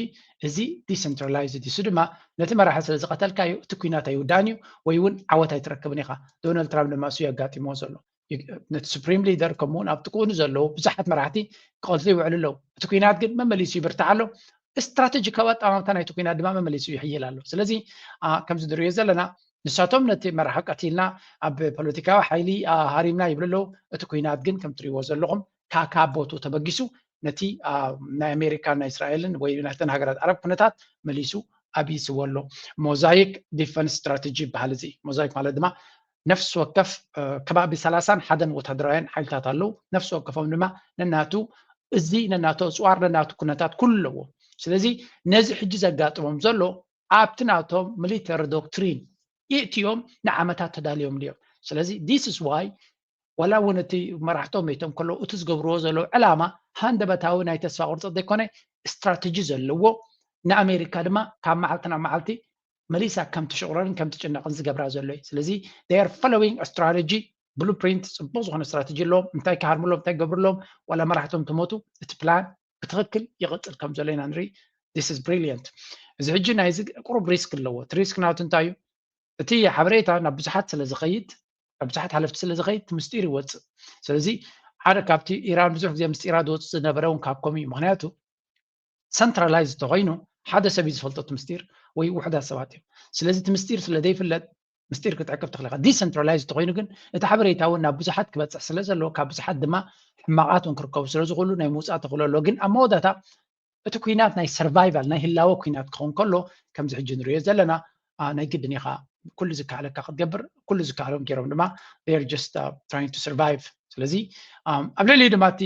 እዚ ዲሰንትራላይዝድ እዩ። እሱ ድማ ነቲ መራሒ ስለ ዝቐተልካዮ እቲ ኩናት ኣይውዳእን እዩ ወይ እውን ዓወት ኣይትረክብን ኢኻ። ዶናልድ ትራምፕ ድማ እሱ የጋጢምዎ ዘሎ። ነቲ ሱፕሪም ሊደር ከምኡውን ኣብ ጥቅኡ ንዘለዉ ብዙሓት መራሕቲ ክቐትሉ ይውዕሉ ኣለዉ። እቲ ኩናት ግን መመሊሱ ይብርታዕ ኣሎ። ስትራተጂካዊ ኣጠማምታ ናይቲ ኩናት ድማ መመሊሱ ይሕይል ኣሎ። ስለዚ ከምዚ ንሪኦ ዘለና ንሳቶም ነቲ መራሒ ቀቲልና ኣብ ፖለቲካዊ ሓይሊ ሃሪምና ይብሉ ኣለዉ። እቲ ኩናት ግን ከም ትሪእዎ ዘለኹም ካካ ቦቱ ተበጊሱ ነቲ ናይ ኣሜሪካን ናይ እስራኤልን ወይ ናይተን ሃገራት ዓረብ ኩነታት መሊሱ ኣብይስዎ ኣሎ። ሞዛይክ ዲፈንስ ስትራተጂ ይበሃል። እዚ ሞዛይክ ማለት ድማ ነፍሲ ወከፍ ከባቢ ሰላሳን ሓደን ወታደራውያን ሓይልታት ኣለዉ። ነፍሲ ወከፎም ድማ ነናቱ እዚ ነናቱ ኣፅዋር ነናቱ ኩነታት ኩሉ ኣለዎ። ስለዚ ነዚ ሕጂ ዘጋጥሞም ዘሎ ኣብቲ ናቶም ሚሊተሪ ዶክትሪን ይእትዮም ንዓመታት ተዳልዮም ድዮም? ስለዚ this is why ዋላ እውን እቲ መራሕቶም መይቶም ከለዉ እቲ ዝገብርዎ ዘለዉ ዕላማ ሃንደበታዊ ናይ ተስፋ ቁርፂ ዘይኮነ ስትራተጂ ዘለዎ ንኣሜሪካ ድማ ካብ መዓልቲ ናብ መዓልቲ መሊሳ ከም ትሽቕረርን ከም ትጭነቕን ዝገብራ ዘሎ እዩ። ስለዚ they are following strategy blueprint ፅቡቅ ዝኾነ ስትራተጂ ኣለዎም። እንታይ ክሃርምሎም እንታይ ክገብርሎም ዋላ መራሕቶም ትሞቱ እቲ ፕላን ብትክክል ይቕፅል ከም ዘሎ ኢና ንርኢ። This is brilliant። እዚ ሕጂ ናይዚ ቁሩብ ሪስክ ኣለዎ። እቲ ሪስክ ናቱ እንታይ እዩ? እቲ ሓበሬታ ናብ ብዙሓት ስለ ዝኸይድ ናብ ብዙሓት ሓለፍቲ ስለ ዝኸይድ እቲ ምስጢር ይወፅእ። ስለዚ ሓደ ካብቲ ኢራን ብዙሕ ግዜ ምስጢራ ዝወፅእ ዝነበረ እውን ካብ ከምኡ እዩ። ምክንያቱ ሰንትራላይዝ እንተኮይኑ ሓደ ሰብ እዩ ዝፈልጦ እቲ ምስጢር ወይ ውሕዳት ሰባት እዮም። ስለዚ እቲ ምስጢር ስለ ዘይፍለጥ ምስጢር ክትዕቅብ ትኽእል ኢኻ። ዲሰንትራላይዝ እንተኮይኑ ግን እቲ ሓበሬታ እውን ናብ ብዙሓት ክበፅሕ ስለ ዘለዎ ካብ ብዙሓት ድማ ሕማቓት እውን ክርከቡ ስለ ዝኽእሉ ናይ ምውፃእ ተኽእሎ ኣሎ። ግን ኣብ መወዳእታ እቲ ኩናት ናይ ሰርቫይቫል ናይ ህላወ ኩናት ክኸውን ከሎ ከምዚ ሕጂ ንሪኦ ዘለና ናይ ግድን ኢኻ ኩሉ ዝከኣለካ ክትገብር ኩሉ ዝከኣሎም ገይሮም ድማ they're just trying to survive። ስለዚ ኣብ ልዕሊ ድማ እቲ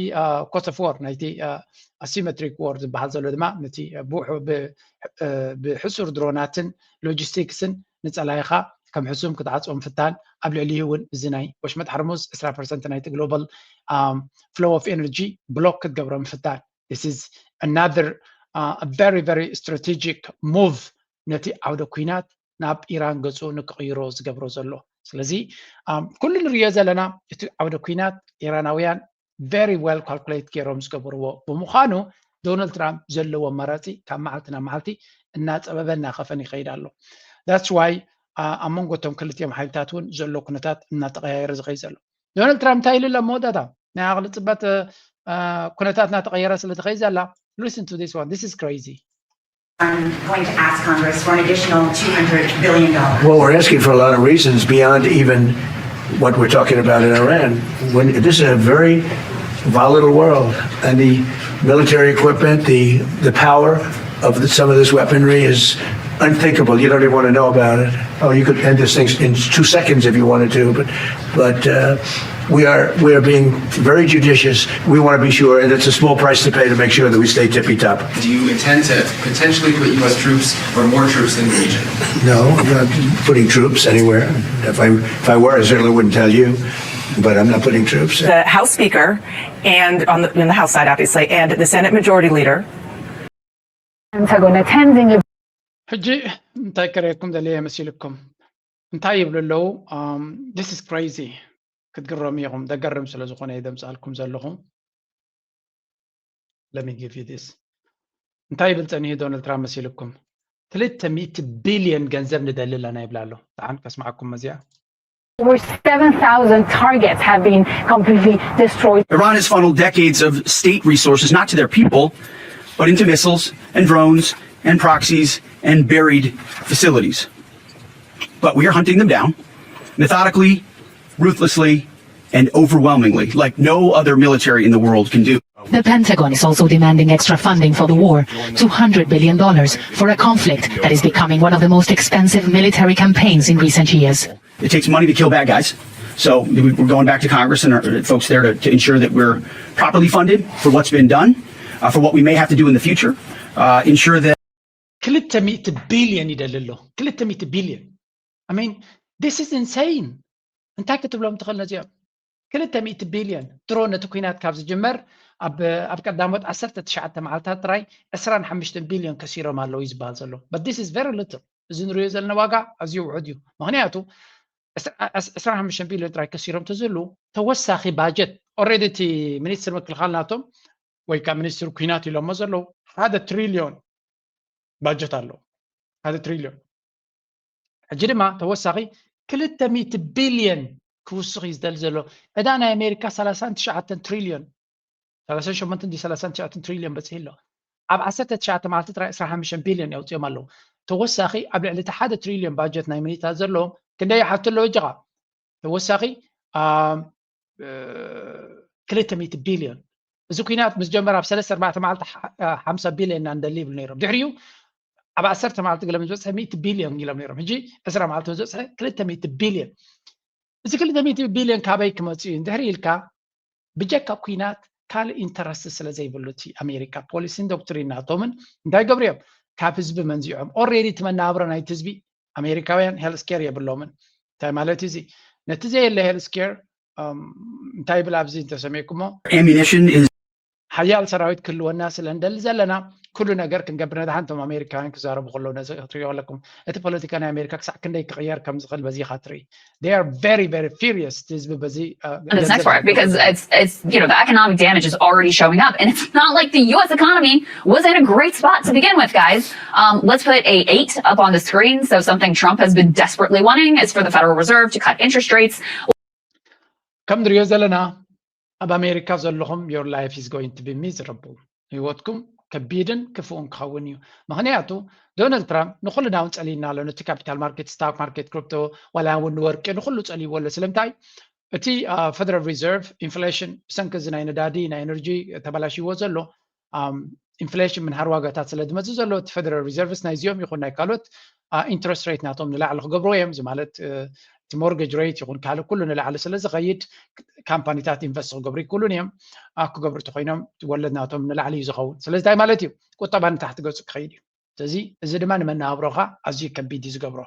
cost of war ናይቲ asymmetric war ዝበሃል ዘሎ ድማ ነቲ ብሕሱር ድሮናትን ሎጂስቲክስን ንፀላኢኻ ከም ሕሱም ክትዓፅዎ ምፍታን ኣብ ልዕሊኡ እውን እዚ ናይ ወሽመጥ ሓርሙዝ ዕስራ ፐርሰንት ናይቲ global flow of energy block ክትገብሮ ምፍታን this is another very very strategic move ነቲ ዓውደ ኩናት ናብ ኢራን ገፁ ንክቕይሮ ዝገብሮ ዘሎ። ስለዚ ኩሉ ንሪኦ ዘለና እቲ ዓውደ ኩናት ኢራናውያን very well calculate ገይሮም ዝገብርዎ ብምዃኑ ዶናልድ ትራምፕ ዘለዎ ኣማራፂ ካብ መዓልቲ ናብ መዓልቲ እናፀበበ እናኸፈን ይኸይድ ኣሎ። That's why ኣብ መንጎ እቶም ክልቲኦም ሓይልታት እውን ዘሎ ኩነታት እናተቐያየረ ዝኸይድ ዘሎ። ዶናልድ ትራምፕ እንታይ ኢሉ ኣሎ ኣብ መወዳእታ ናይ ዓቕሊ ፅበት ኩነታት እናተቐየረ ስለ ዝኸይድ ዘላ listen to this one. This is crazy. I'm going to ask Congress for an additional two hundred billion dollars. Well, we're asking for a lot of reasons beyond even what we're talking about in Iran. When, this is a very volatile world, and the military equipment, the, the power of the, some of this weaponry is unthinkable. You don't even want to know about it. Oh, you could end this thing in two seconds if you wanted to, but, but uh, we are, we are being very judicious. We want to be sure, and it's a small price to pay to make sure that we stay tippy top. Do you intend to potentially put U S troops or more troops in the region? No, I'm not putting troops anywhere. If I, if I were, I certainly wouldn't tell you, but I'm not putting troops. The House Speaker, and on the, in the House side, obviously, and the Senate Majority Leader. And so gonna tending ሕጂ እንታይ ከርእየኩም ደልየ መሲልኩም እንታይ ይብሉ ኣለዉ? This is crazy። ክትግረሙ ኢኹም፣ ደገርም ስለ ዝኾነ እየ ደምፅኣልኩም ዘለኹ። Let me give you this። እንታይ ይብል ፀኒሑ ዶናልድ ትራምፕ መሲልኩም? ክልተ ሚእቲ ቢልዮን ገንዘብ ንደሊ ኣለና ይብላ ኣሎ። ሰዓን ከስማዕኩም መዚኣ። Over seven thousand targets have been completely destroyed. Iran has funneled decades of state resources not to their people, but into missiles and drones and proxies and buried facilities. But we are hunting them down methodically, ruthlessly, and overwhelmingly, like no other military in the world can do. The Pentagon is also demanding extra funding for the war, two hundred billion dollars, for a conflict that is becoming one of the most expensive military campaigns in recent years. It takes money to kill bad guys. So we- we're going back to Congress and our folks there to, to ensure that we're properly funded for what's been done, uh, for what we may have to do in the future, uh, ensure that ክልተ ሚእቲ ቢልዮን ይደሊ ኣሎ። ክልተ ሚእቲ ቢልዮን። I mean, this is insane. እንታይ ክትብሎም ትኽእል ነዚኦም? ክልተ ሚእቲ ቢልዮን ድሮ ነቲ ኩናት ካብ ዝጅመር ኣብ ኣብ ቀዳሞት ዓሰርተ ትሽዓተ መዓልታት ጥራይ ዕስራን ሓሙሽተን ቢልዮን ከሲሮም ኣለዉ እዩ ዝበሃል ዘሎ። But this is very little. እዚ ንሪኦ ዘለና ዋጋ ኣዝዩ ውሑድ እዩ። ምኽንያቱ ዕስራን ሓሙሽተን ቢልዮን ጥራይ ከሲሮም ተዝህሉ ተወሳኺ ባጀት already እቲ ሚኒስትር ምክልኻል ናቶም ወይ ከዓ ሚኒስትር ኩናት ኢሎሞ ዘለዉ ሓደ ትሪልዮን ባጀት ኣለዉ። ሓደ ትሪልዮን። ሕጂ ድማ ተወሳኺ ክልተ ሚእቲ ቢልዮን ክውስኽ እዩ ዝደሊ ዘሎ። ዕዳ ናይ ኣሜሪካ ሰላሳን ትሽዓተን ትሪልዮን፣ ሰላሳን ሸሞንተን ድዩ ሰላሳን ትሽዓተን ትሪልዮን በፂሑ ኣሎ። ኣብ ዓሰርተ ትሽዓተ መዓልቲ ጥራይ ዕስራን ሓሙሽተን ቢልዮን የውፅኦም ኣለዉ። ተወሳኺ ኣብ ልዕሊ እቲ ሓደ ትሪልዮን ባጀት ናይ ሚኒታ ዘለዎም ክንደይ ይሓቱ ኣለዉ? እጅኻ ተወሳኺ ክልተ ሚእቲ ቢልዮን። እዚ ኩናት ምስ ጀመረ ኣብ ሰለስተ ኣርባዕተ መዓልቲ ሓምሳ ቢልዮን ኢና ንደሊ ይብሉ ነይሮም። ድሕሪኡ ኣብ ዓሰርተ መዓልቲ ገለ ምስ በፅሐ ሚእቲ ቢልዮን ኢሎም ነይሮም። ሕጂ ዕስራ መዓልቲ ምስ በፅሐ ክልተ ሚእቲ ቢልዮን። እዚ ክልተ ሚእቲ ቢልዮን ካበይ ክመፅእ እዩ እንድሕሪ ኢልካ ብጀካ ኩናት ካልእ ኢንተረስት ስለ ዘይብሉ እቲ ኣሜሪካ ፖሊሲን ዶክትሪን ናቶምን እንታይ ገብሩ እዮም? ካብ ህዝቢ መንዚዖም። ኦሬዲ እቲ መናብሮ ናይቲ ህዝቢ ኣሜሪካውያን ሄልስኬር የብሎምን። እንታይ ማለት እዩ እዚ? ነቲ ዘየለ ሄልስኬር እንታይ ይብል ኣብዚ እንተሰሚዕኩሞ ammunition is ሓያል ሰራዊት ክህልወና ስለ እንደሊ ዘለና ኩሉ ነገር ክንገብር ነድሓን እቶም ኣሜሪካውያን ክዛረቡ ከለዉ ነዚ ክትሪኦ ኣለኩም። እቲ ፖለቲካ ናይ ኣሜሪካ ክሳዕ ክንደይ ክቕየር ከም ዝኽእል በዚ ኢኻ ትርኢ። They are very, very furious እቲ ህዝቢ በዚ on this next part because it's it's you know the economic damage is already showing up and it's not like the U S economy was in a great spot to begin with, guys. Um, let's put a eight up on the screen. So something Trump has been desperately wanting is for the Federal Reserve to cut interest rates. ከም ንሪኦ ዘለና ኣብ ኣሜሪካ ዘለኹም your life is going to be miserable። ህይወትኩም ከቢድን ክፉእን ክኸውን እዩ። ምኽንያቱ ዶናልድ ትራምፕ ንኩልና እውን ጸሊና ኣሎ። ነቲ ካፒታል ማርኬት፣ ስታክ ማርኬት፣ ክሪፕቶ ዋላ እውን ንወርቂ ንኩሉ ጸሊዎ ኣሎ። ስለምንታይ? እቲ ፈደራል ሪዘርቭ ኢንፍሌሽን ብሰንኪ እዚ ናይ ነዳዲ ናይ ኤነርጂ ተበላሽዎ ዘሎ ኢንፍሌሽን ምንሃር ዋጋታት ስለ ዝመፅእ ዘሎ እቲ ፈደራል ሪዘርቭስ ናይዚኦም ይኹን ናይ ካልኦት ኢንትረስት ሬት ናቶም ንላዕሊ ክገብርዎ እዮም። እዚ ማለት እቲ ሞርጌጅ ሬት ይኹን ካልእ ኩሉ ንላዕሊ ስለ ዝኸይድ ካምፓኒታት ኢንቨስት ክገብሩ ይክእሉን እዮም። ክገብሩ እንተኮይኖም ወለድ ናቶም ንላዕሊ እዩ ዝኸውን። ስለዚ እንታይ ማለት እዩ? ቁጠባ ንታሕቲ ገፁ ክኸይድ እዩ። ስለዚ እዚ ድማ ንመነባብሮኻ ኣዝዩ ከቢድ እዩ ዝገብሮ።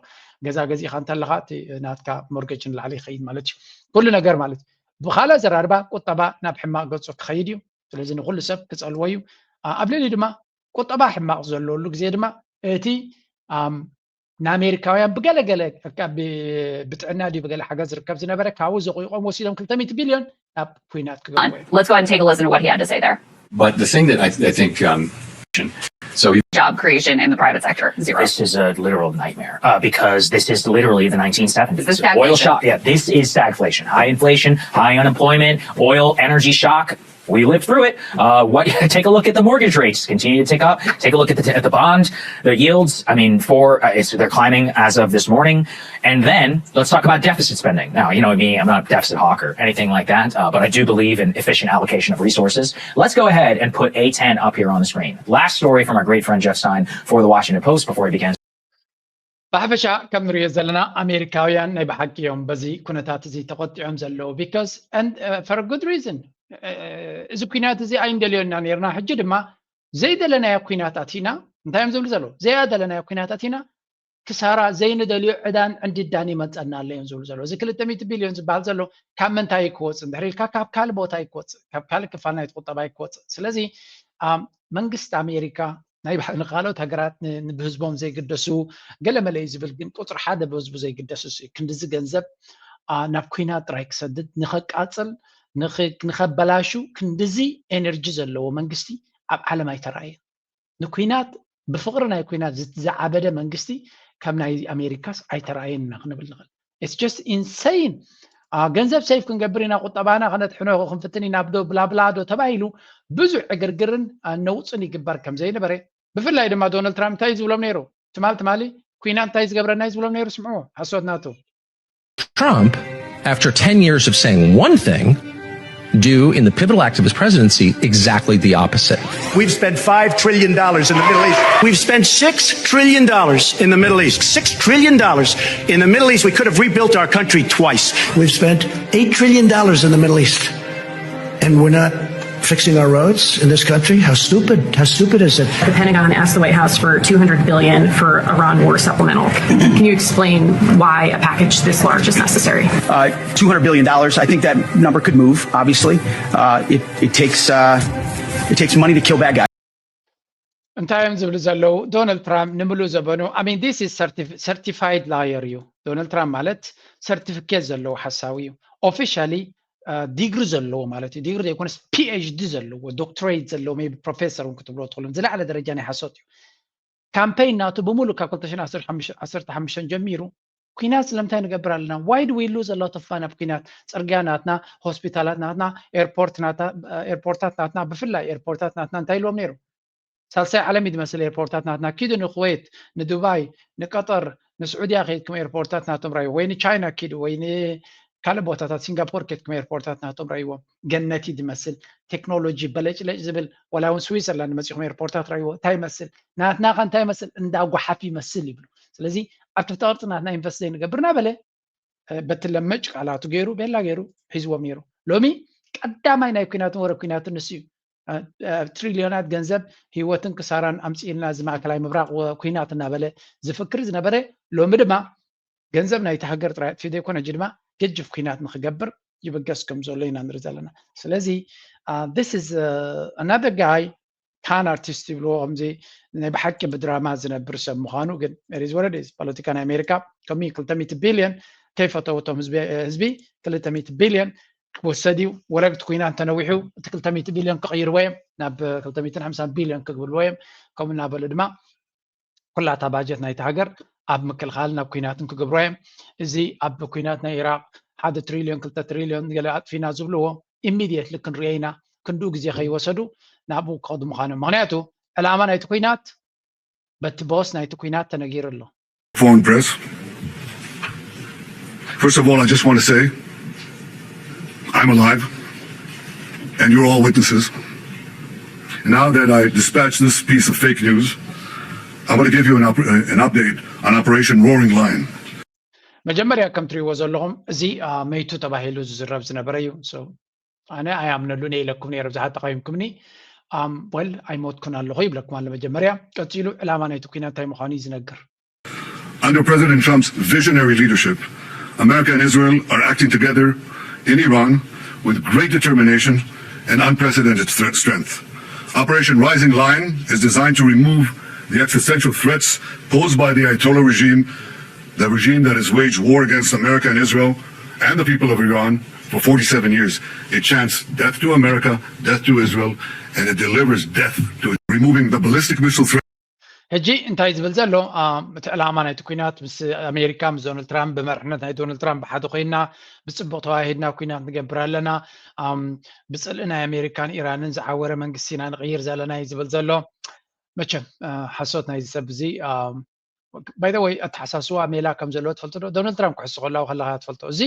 ገዛ ገዚእኻ እንተለኻ እቲ ናትካ ሞርጌጅ ንላዕሊ ይኸይድ ማለት እዩ። ኩሉ ነገር ማለት እዩ። ብኻልእ ኣዘራርባ ቁጠባ ናብ ሕማቕ ገፁ ክኸይድ እዩ። ስለዚ ንኩሉ ሰብ ክፀልዎ እዩ። ኣብ ልዕሊ ድማ ቁጠባ ሕማቕ ዘለሉ ግዜ ድማ እቲ ንኣሜሪካውያን ብገለገለ ብጥዕና ድዩ ብገለ ሓገዝ ዝርከብ ዝነበረ ካብኡ ዘቑይቖም ወሲዶም ክልተ ሚእቲ ቢልዮን ናብ ኩናት ክገብሩ እዮም። Let's go ahead and take a listen to what he had to say there. But the thing that I, I think um, so you Job creation in the private sector, zero. This is a literal nightmare uh, because this is literally the nineteen seventies. This is stagflation. Oil shock. Yeah, this is stagflation. High inflation, high unemployment, oil, energy shock. We lived through it. Uh, what? Take a look at the mortgage rates. Continue to tick up. Take a look at the at the bond, the yields. I mean, for uh, it's they're climbing as of this morning. And then let's talk about deficit spending. Now, you know me, I'm not a deficit hawk or anything like that, uh, but I do believe in efficient allocation of resources. Let's go ahead and put A ten up here on the screen. Last story from our great friend Jeff Stein for the Washington Post before he begins. ብሓፈሻ ከም ንሪኦ ዘለና ኣሜሪካውያን ናይ ብሓቂ እዮም በዚ ኩነታት እዚ ተቆጢዖም ዘለዉ because for good reason። እዚ ኩናት እዚ ኣይንደልዮና ነርና ሕጂ ድማ ዘይደለናዮ ኩናት ኣቲና እንታይ እዮም ዝብሉ ዘለዉ? ዘይደለናዮ ኩናት ኣቲና ክሳራ ዘይንደልዮ ዕዳን ዕንድዳን ይመፀና ኣሎ እዮም ዝብሉ ዘለዉ። እዚ ክልተ ሚእቲ ቢልዮን ዝበሃል ዘሎ ካብ ምንታይ ክወፅእ እንድሕር ኢልካ ካብ ካልእ ቦታ ይክወፅእ፣ ካብ ካልእ ክፋል ናይቲ ቁጠባ ይክወፅእ። ስለዚ መንግስቲ ኣሜሪካ ናይ ንካልኦት ሃገራት ብህዝቦም ዘይግደሱ ገለ መለ እዩ ዝብል ግን ቁፅሪ ሓደ ብህዝቡ ዘይግደሱ ክንድዚ ገንዘብ ናብ ኩናት ጥራይ ክሰድድ ንኸቃፅል ንኸበላሹ ክንድዚ ኤነርጂ ዘለዎ መንግስቲ ኣብ ዓለም ኣይተራእየ። ንኩናት ብፍቕሪ ናይ ኩናት ዝዓበደ መንግስቲ ካብ ናይ ኣሜሪካስ ኣይተረኣየን ኢና ክንብል ንኽእል። It's just insane። ገንዘብ save ክንገብር ኢና፣ ቁጠባና ከነጥሕኖ ክንፍትን ኢና፣ ብዶ ብላብላ ዶ ተባሂሉ ብዙሕ ዕግርግርን ነውፅን ይግበር ከም ዘይነበረ፣ ብፍላይ ድማ ዶናልድ ትራምፕ እንታይ እዩ ዝብሎም ነይሩ? ትማል ትማሊ ኩናት እንታይ ዝገብረና እዩ ዝብሎም ነይሩ? ስምዑ፣ ሓሶት ናቱ። Trump, after ten years of saying one thing, do in the pivotal act of his presidency exactly the opposite. We've spent five trillion dollars in the Middle East. We've spent six trillion dollars in the Middle East. Six trillion dollars in the Middle East. We could have rebuilt our country twice. We've spent eight trillion dollars in the Middle East. And we're not fixing our roads in this country? How stupid, how stupid is it? The Pentagon asked the White House for two hundred billion for Iran war supplemental. Can you explain why a package this large is necessary? Uh, two hundred billion dollars. I think that number could move. Obviously, uh, it, it takes uh, it takes money to kill bad guys. እንታይ እዮም ዝብሉ ዘለዉ? ዶናልድ ትራምፕ ንምሉእ ዘበኑ፣ I mean, this is certified liar እዩ። ዶናልድ ትራምፕ ማለት ሰርቲፊኬት ዘለዎ ሓሳዊ እዩ። Officially ዲግሪ ዘለዎ ማለት እዩ። ዲግሪ ዘይኮነስ PhD ዘለዎ፣ ዶክትሬት ዘለዎ፣ maybe ፕሮፌሰር እውን ክትብሎ ትኽእሉ። ዝለዓለ ደረጃ ናይ ሓሶት እዩ። ካምፔይን ናቱ ብምሉእ ካብ ክልተ ሽሕን ዓሰርተ ሓሙሽተን ጀሚሩ ኩናት ስለምንታይ ንገብር ኣለና? Why do we lose a lot of fun ኣብ ኩናት? ፅርግያ ናትና፣ ሆስፒታላት ናትና፣ ኤርፖርት ናታ- ኤርፖርታት ናትና፣ ብፍላይ ኤርፖርታት ናትና እንታይ ኢልዎም ነይሩ? ሳልሳይ ዓለም እዩ ዝመስል ኤርፖርታት ናትና። ኪዱ ንኩዌት፣ ንዱባይ፣ ንቀጠር፣ ንስዑድያ ከይድኩም ኤርፖርታት ናቶም ራዩ፣ ወይ ንቻይና ኪዱ፣ ወይ ንካልእ ቦታታት ሲንጋፖር ከይድኩም ኤርፖርታት ናቶም ራይዎም። ገነት እዩ ዝመስል፣ ቴክኖሎጂ በለጭለጭ ዝብል። ዋላ እውን ስዊዘርላንድ መፂኹም ኤርፖርታት ራይዎ፣ እንታይ ይመስል? ናትናኸ እንታይ ይመስል? እንዳ ጓሓፍ ይመስል ይብሉ። ስለዚ ኣብ ትሕቲ ቅርፂ ናትና ኢንቨስት ዘይንገብር እናበለ በቲ ለመጭ ቃላቱ ገይሩ ቤላ ገይሩ ሒዝዎም ነይሩ። ሎሚ ቀዳማይ ናይ ኩናትን ወረ ኩናትን ንሱ እዩ። ትሪልዮናት ገንዘብ ህይወትን ክሳራን ኣምፅኢልና እዚ ማእከላይ ምብራቕ ኩናት እናበለ ዝፍክር ዝነበረ፣ ሎሚ ድማ ገንዘብ ናይቲ ሃገር ጥራይ ኣጥፊኡ ዘይኮነ ሕጂ ድማ ገጅፍ ኩናት ንክገብር ይብገስ ከም ዘሎ ኢና ንርኢ ዘለና። ስለዚ this is another guy፣ ካን ኣርቲስት ይብልዎ፣ ከምዚ ናይ ብሓቂ ብድራማ ዝነብር ሰብ ምዃኑ። ግን ፖለቲካ ናይ ኣሜሪካ ከም ክልተ ሚእቲ ቢልዮን ከይፈተውቶም ህዝቢ ክልተ ሚእቲ ቢልዮን ክወሰድ እዩ። ወረግቲ ኩናት እንተነዊሑ እቲ ክልተ ሚእቲ ቢልዮን ክቕይርዎ እዮም፣ ናብ ክልተ ሚእትን ሓምሳን ቢልዮን ክግብልዎ እዮም። ከምኡ እናበሉ ድማ ኩላታ ባጀት ናይቲ ሃገር ኣብ ምክልኻል ናብ ኩናትን ክገብርዋ እዮም። እዚ ኣብ ኩናት ናይ ኢራቅ ሓደ ትሪልዮን ክልተ ትሪልዮን ገለ ኣጥፊና ዝብልዎ ኢሚድየትሊ ክንሪኦ ኢና፣ ክንድኡ ግዜ ከይወሰዱ ናብኡ ክኸዱ ምዃኖም። ምኽንያቱ ዕላማ ናይቲ ኩናት በቲ ቦስ ናይቲ ኩናት ተነጊሩ ኣሎ። Foreign press. First of all, I just want to say I'm alive, and you're all witnesses. Now that I dispatched this piece of fake news, I want to give you an, up, an update on Operation Roaring Lion. መጀመርያ ከም ትሪእዎ ዘለኹም እዚ መይቱ ተባሂሉ ዝዝረብ ዝነበረ እዩ። ኣነ ኣይኣምነሉን እየ ኢለኩም ነይረ፣ ብዙሓት ተቃዊምኩምኒ። ወል ኣይሞትኩን ኣለኹ ይብለኩም ኣሎ። መጀመርያ ቀፂሉ ዕላማ ናይቲ ኩናት እንታይ ምዃኑ እዩ ዝነግር። Under President Trump's visionary leadership, America and Israel are acting together in Iran with great determination and unprecedented threat strength. Operation Rising Lion is designed to remove the existential threats posed by the Ayatollah regime, the regime that has waged war against America and Israel and the people of Iran for forty-seven years. It chants death to America, death to Israel, and it delivers death to removing the ballistic missile threat. ሕጂ እንታይ ዝብል ዘሎ እቲ ዕላማ ናይቲ ኩናት ምስ ኣሜሪካ ምስ ዶናልድ ትራምፕ ብመርሕነት ናይ ዶናልድ ትራምፕ ብሓደ ኮይና ብፅቡቅ ተዋሂድና ኩናት ንገብር ኣለና፣ ብፅልኢ ናይ ኣሜሪካን ኢራንን ዝዓወረ መንግስቲ ኢና ንቅይር ዘለና እዩ ዝብል ዘሎ። መቸም ሓሶት ናይዚ ሰብ እዚ ባይ ወይ ኣተሓሳስዋ ሜላ ከም ዘለዎ ትፈልጡ ዶ? ዶናልድ ትራምፕ ክሕሱ ከላው ከለካ ትፈልጦ። እዚ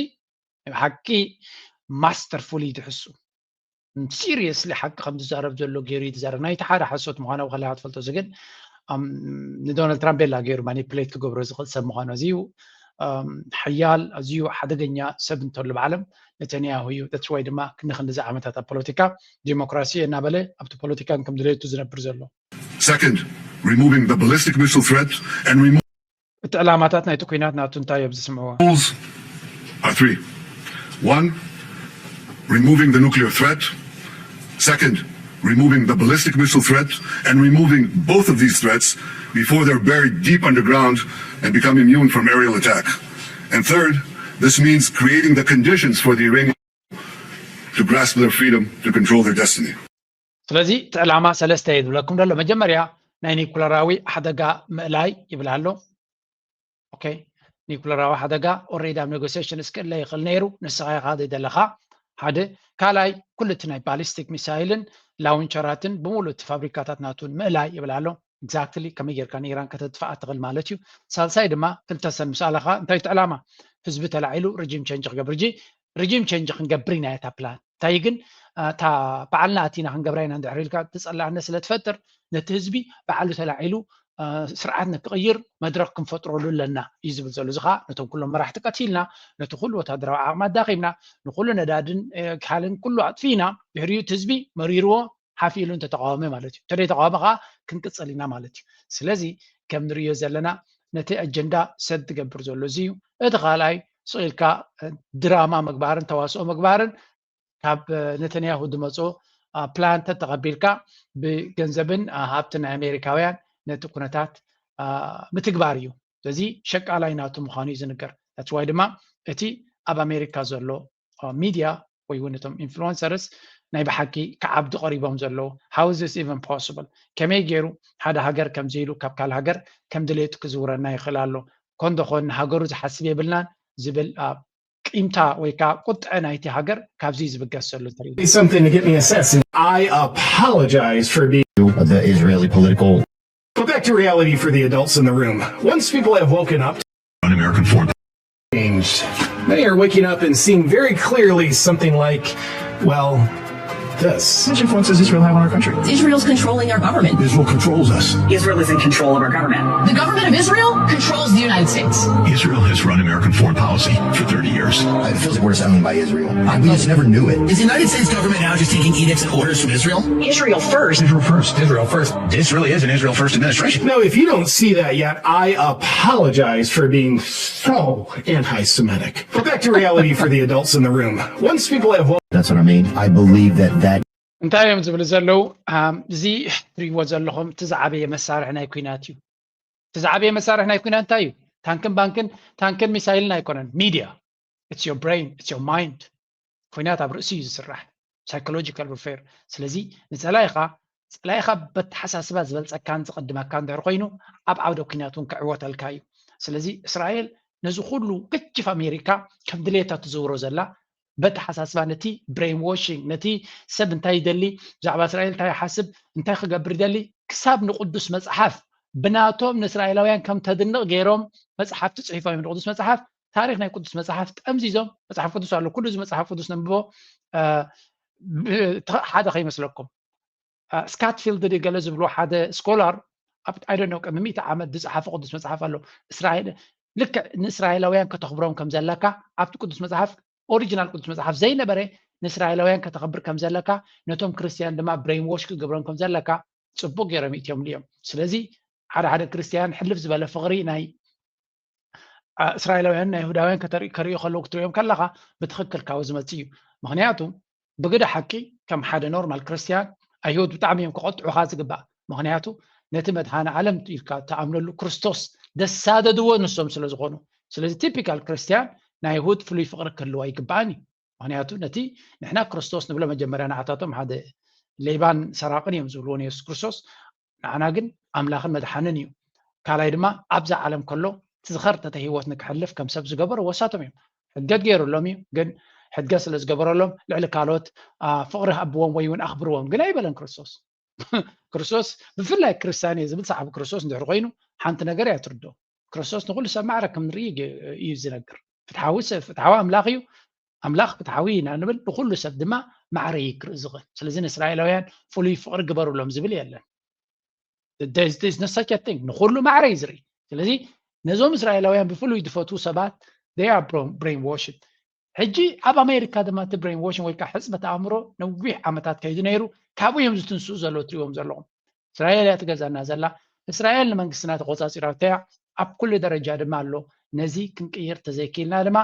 ብሓቂ ማስተርፉል እዩ ትሕሱ። ሲሪየስሊ ሓቂ ከም ዝዛረብ ዘሎ ገይሩ እዩ ዝዛረብ። ናይቲ ሓደ ሓሶት ምዃኑ ከለካ ትፈልጦ። እዚ ግን ንዶናልድ ትራምፕ ቤላ ገይሩ ማኒፕሌት ክገብሮ ዝኽእል ሰብ ምዃኑ ኣዝዩ ሓያል፣ ኣዝዩ ሓደገኛ ሰብ እንተሎ ብዓለም ነተንያሁ እዩ። ተትስዋይ ድማ ክንዲ ክንዲዚ ዓመታት ኣብ ፖለቲካ ዲሞክራሲ እናበለ ኣብቲ ፖለቲካን ከም ድሌቱ ዝነብር ዘሎ። Second, removing the ballistic missile threat and remove እቲ ዕላማታት ናይቲ ኩናት ናቱ እንታይ እዮም ዝስምዕዎ? Goals are three. One, removing the nuclear threat. Second, removing the ballistic missile threat and removing both of these threats before they're buried deep underground and become immune from aerial attack. And third, this means creating the conditions for the Iranian to grasp their freedom to control their destiny. ስለዚ እቲ ዕላማ ሰለስተ እዩ ዝብለኩም ዘሎ። መጀመርያ ናይ ኒኩለራዊ ሓደጋ ምእላይ ይብል ኣሎ። ኦኬ፣ ኒኩለራዊ ሓደጋ ኦሬዲ ኣብ ኔጎሲሽን እስክእለ ይኽእል ነይሩ፣ ንስኻ ኢኻ ዘይደለኻ። ሓደ ካልኣይ፣ ኩሉ እቲ ናይ ባሊስቲክ ሚሳይልን ላውንቸራትን ብምሉእ እቲ ፋብሪካታት ናቱን ምእላይ ይብል ኣሎ። ኤግዛክትሊ ከመይ ጌርካ ንኢራን ከተጥፍኣ ትኽእል ማለት እዩ። ሳልሳይ ድማ ክልተ ሰን ምስ ኣለኻ እንታይ እቲ ዕላማ? ህዝቢ ተላዒሉ ሪጂም ቸንጅ ክገብር። ጂ ሪጂም ቸንጅ ክንገብር ኢና እታ ፕላን። እንታይ ግን እታ ባዕልና ኣቲና ክንገብራ ኢና እንድሕር ኢልካ ትጸላእነ ስለ ትፈጥር ነቲ ህዝቢ ባዕሉ ተላዒሉ ስርዓት ንክቕይር መድረኽ ክንፈጥረሉ ኣለና እዩ ዝብል ዘሎ። እዚ ከዓ ነቶም ኩሎም መራሕቲ ቀቲልና፣ ነቲ ኩሉ ወታደራዊ ዓቕሚ ኣዳኺምና፣ ንኩሉ ነዳድን ካልእን ኩሉ ኣጥፊእና፣ ድሕሪኡ እቲ ህዝቢ መሪርዎ ሓፍ ኢሉ እንተተቃወመ ማለት እዩ። እንተደይተቃወመ ከዓ ክንቅፅል ኢና ማለት እዩ። ስለዚ ከም ንርእዮ ዘለና ነቲ ኣጀንዳ ሰድ ትገብር ዘሎ እዚ እዩ። እቲ ካልኣይ ስቕ ኢልካ ድራማ ምግባርን ተዋስኦ ምግባርን ካብ ነተንያሁ ዝመፅኦ ፕላን ተተቐቢልካ ብገንዘብን ሃብትን ናይ ኣሜሪካውያን ነቲ ኩነታት ምትግባር እዩ። ስለዚ ሸቃላይ ናቱ ምዃኑ እዩ ዝንገር። ታትዋይ ድማ እቲ ኣብ ኣሜሪካ ዘሎ ሚድያ ወይ እውን እቶም ኢንፍሉንሰርስ ናይ ብሓቂ ክዓብዱ ቀሪቦም ዘለዉ። How is this even possible? ከመይ ገይሩ ሓደ ሃገር ከምዚ ኢሉ ካብ ካልእ ሃገር ከም ድሌቱ ክዝውረና ይኽእል ኣሎ? ኮን ዶ ኮን ንሃገሩ ዝሓስብ የብልናን ዝብል ቂምታ ወይ ከዓ ቁጥዐ ናይቲ ሃገር ካብዚ ዝብገስ ዘሎ ትርኢ። Something to get me a sense. I apologize for being the Israeli political But back to reality for the adults in the room. Once people have woken up, an American foreign changed. Many are waking up and seeing very clearly something like, well, this. How much influence does Israel have on our country? Israel's controlling our government. Israel controls us. Israel is in control of our government. The government of Israel controls the United States. Israel has run American foreign policy for thirty years. It feels like we're just owned by Israel. I, we just never knew it. Is the United States government now just taking edicts and orders from Israel? Israel first. Israel first. Israel first. This really is an Israel first administration. Now, if you don't see that yet, I apologize for being so anti-Semitic. But back to reality for the adults in the room. Once people have That's what I mean. I believe that that እንታይ እዮም ዝብሉ ዘለዉ? እዚ ትሪእዎ ዘለኹም እቲ ዝዓበየ መሳርሒ ናይ ኩናት እዩ። እቲ ዝዓበየ መሳርሒ ናይ ኩናት እንታይ እዩ? ታንክን ባንክን ታንክን ሚሳይልን ኣይኮነን። ሚድያ፣ it's your brain, it's your mind። ኩናት ኣብ ርእሲ እዩ ዝስራሕ፣ ሳይኮሎጂካል ዎርፌር። ስለዚ ንፀላኢኻ ፀላኢኻ በተሓሳስባ ዝበልፀካን ዝቕድመካ እንድሕር ኮይኑ ኣብ ዓውደ ኩናት እውን ክዕወተልካ እዩ። ስለዚ እስራኤል ነዚ ኩሉ ገጅፍ ኣሜሪካ ከም ድሌታ ትዝውሮ ዘላ በተሓሳስባ ነቲ ብሬን ዋሽንግ ነቲ ሰብ እንታይ ይደሊ ብዛዕባ እስራኤል እንታይ ይሓስብ እንታይ ክገብር ይደሊ ክሳብ ንቅዱስ መፅሓፍ ብናቶም ንእስራኤላውያን ከም ተድንቕ ገይሮም መፅሓፍቲ ፅሒፎም እዮም። ንቅዱስ መፅሓፍ ታሪክ ናይ ቅዱስ መፅሓፍ ጠምዚዞም መፅሓፍ ቅዱስ ኣሎ ኩሉ እዚ መፅሓፍ ቅዱስ ነንብቦ ሓደ ከይመስለኩም ስካትፊልድ ገለ ዝብሎ ሓደ ስኮላር ኣብ I don't know ቅድሚ ሚእቲ ዓመት ዝፀሓፈ ቅዱስ መፅሓፍ ኣሎ። እስራኤል ልክዕ ንእስራኤላውያን ከተኽብሮም ከም ዘለካ ኣብቲ ቅዱስ መፅሓፍ ኦሪጂናል ቅዱስ መፅሓፍ ዘይነበረ ንእስራኤላውያን ከተኽብር ከም ዘለካ ነቶም ክርስትያን ድማ ብሬን ዎሽ ክትገብሮም ከም ዘለካ ፅቡቅ ገይሮም ይእትዮምሉ እዮም። ስለዚ ሓደ ሓደ ክርስትያን ሕልፍ ዝበለ ፍቅሪ ናይ እስራኤላውያን ናይ ይሁዳውያን ከርኢ ከለዉ ክትሪኦም ከለካ ብትክክል ካብኡ ዝመፅእ እዩ። ምክንያቱ ብግደ ሓቂ ከም ሓደ ኖርማል ክርስትያን ኣይሁድ ብጣዕሚ እዮም ክቐጥዑኻ ዝግባእ። ምክንያቱ ነቲ መድሃነ ዓለም ኢልካ ትኣምነሉ ክርስቶስ ደሳደድዎ ንሶም ስለ ዝኾኑ። ስለዚ ቲፒካል ክርስትያን ናይ ይሁድ ፍሉይ ፍቕሪ ክህልዎ ኣይግባእን እዩ። ምክንያቱ ነቲ ንሕና ክርስቶስ ንብሎ መጀመርያ ንዓታቶም ሓደ ሌባን ሰራቕን እዮም ዝብልዎ ንየሱስ ክርስቶስ። ንዓና ግን ኣምላኽን መድሓንን እዩ። ካልኣይ ድማ ኣብዛ ዓለም ከሎ ትዝኸርተተ ህይወት ንክሕልፍ ከም ሰብ ዝገበሩ ወሳቶም እዮም። ሕድገት ገይሩሎም እዩ፣ ግን ሕድገት ስለ ዝገበረሎም ልዕሊ ካልኦት ፍቕሪ ሃብዎም ወይ እውን ኣኽብርዎም ግን ኣይበለን ክርስቶስ። ክርስቶስ ብፍላይ ክርስትያን እየ ዝብል ሰዓቢ ክርስቶስ እንድሕር ኮይኑ ሓንቲ ነገር እያ ትርድኦ። ክርስቶስ ንኹሉ ሰብ ማዕረ ከም ንርኢ እዩ ዝነግር። ፍትሓዊ ሰብ ፍትሓዊ ኣምላኽ እዩ። ኣምላኽ ፍትሓዊ ኢና ንብል ንኹሉ ሰብ ድማ ማዕረ ይክርኢ ዝኽእል። ስለዚ ንእስራኤላውያን ፍሉይ ፍቕሪ ግበሩሎም ዝብል የለን። ንሰቸቲንግ ንኩሉ ማዕረ እዩ ዝርኢ። ስለዚ ነዞም እስራኤላውያን ብፍሉይ ዝፈትዉ ሰባት they are brainwashed። ሕጂ ኣብ ኣሜሪካ ድማ እቲ ብሬን ዋሽን ወይ ከዓ ሕፅበት ኣእምሮ ነዊሕ ዓመታት ከይዱ ነይሩ። ካብኡ እዮም ዝትንስኡ ዘለዉ ትሪእዎም ዘለኹም። እስራኤል እያ ትገዛና ዘላ። እስራኤል ንመንግስትና ተቆፃፂራቶ እያ። ኣብ ኩሉ ደረጃ ድማ ኣሎ። ነዚ ክንቅይር ተዘይክኢልና ድማ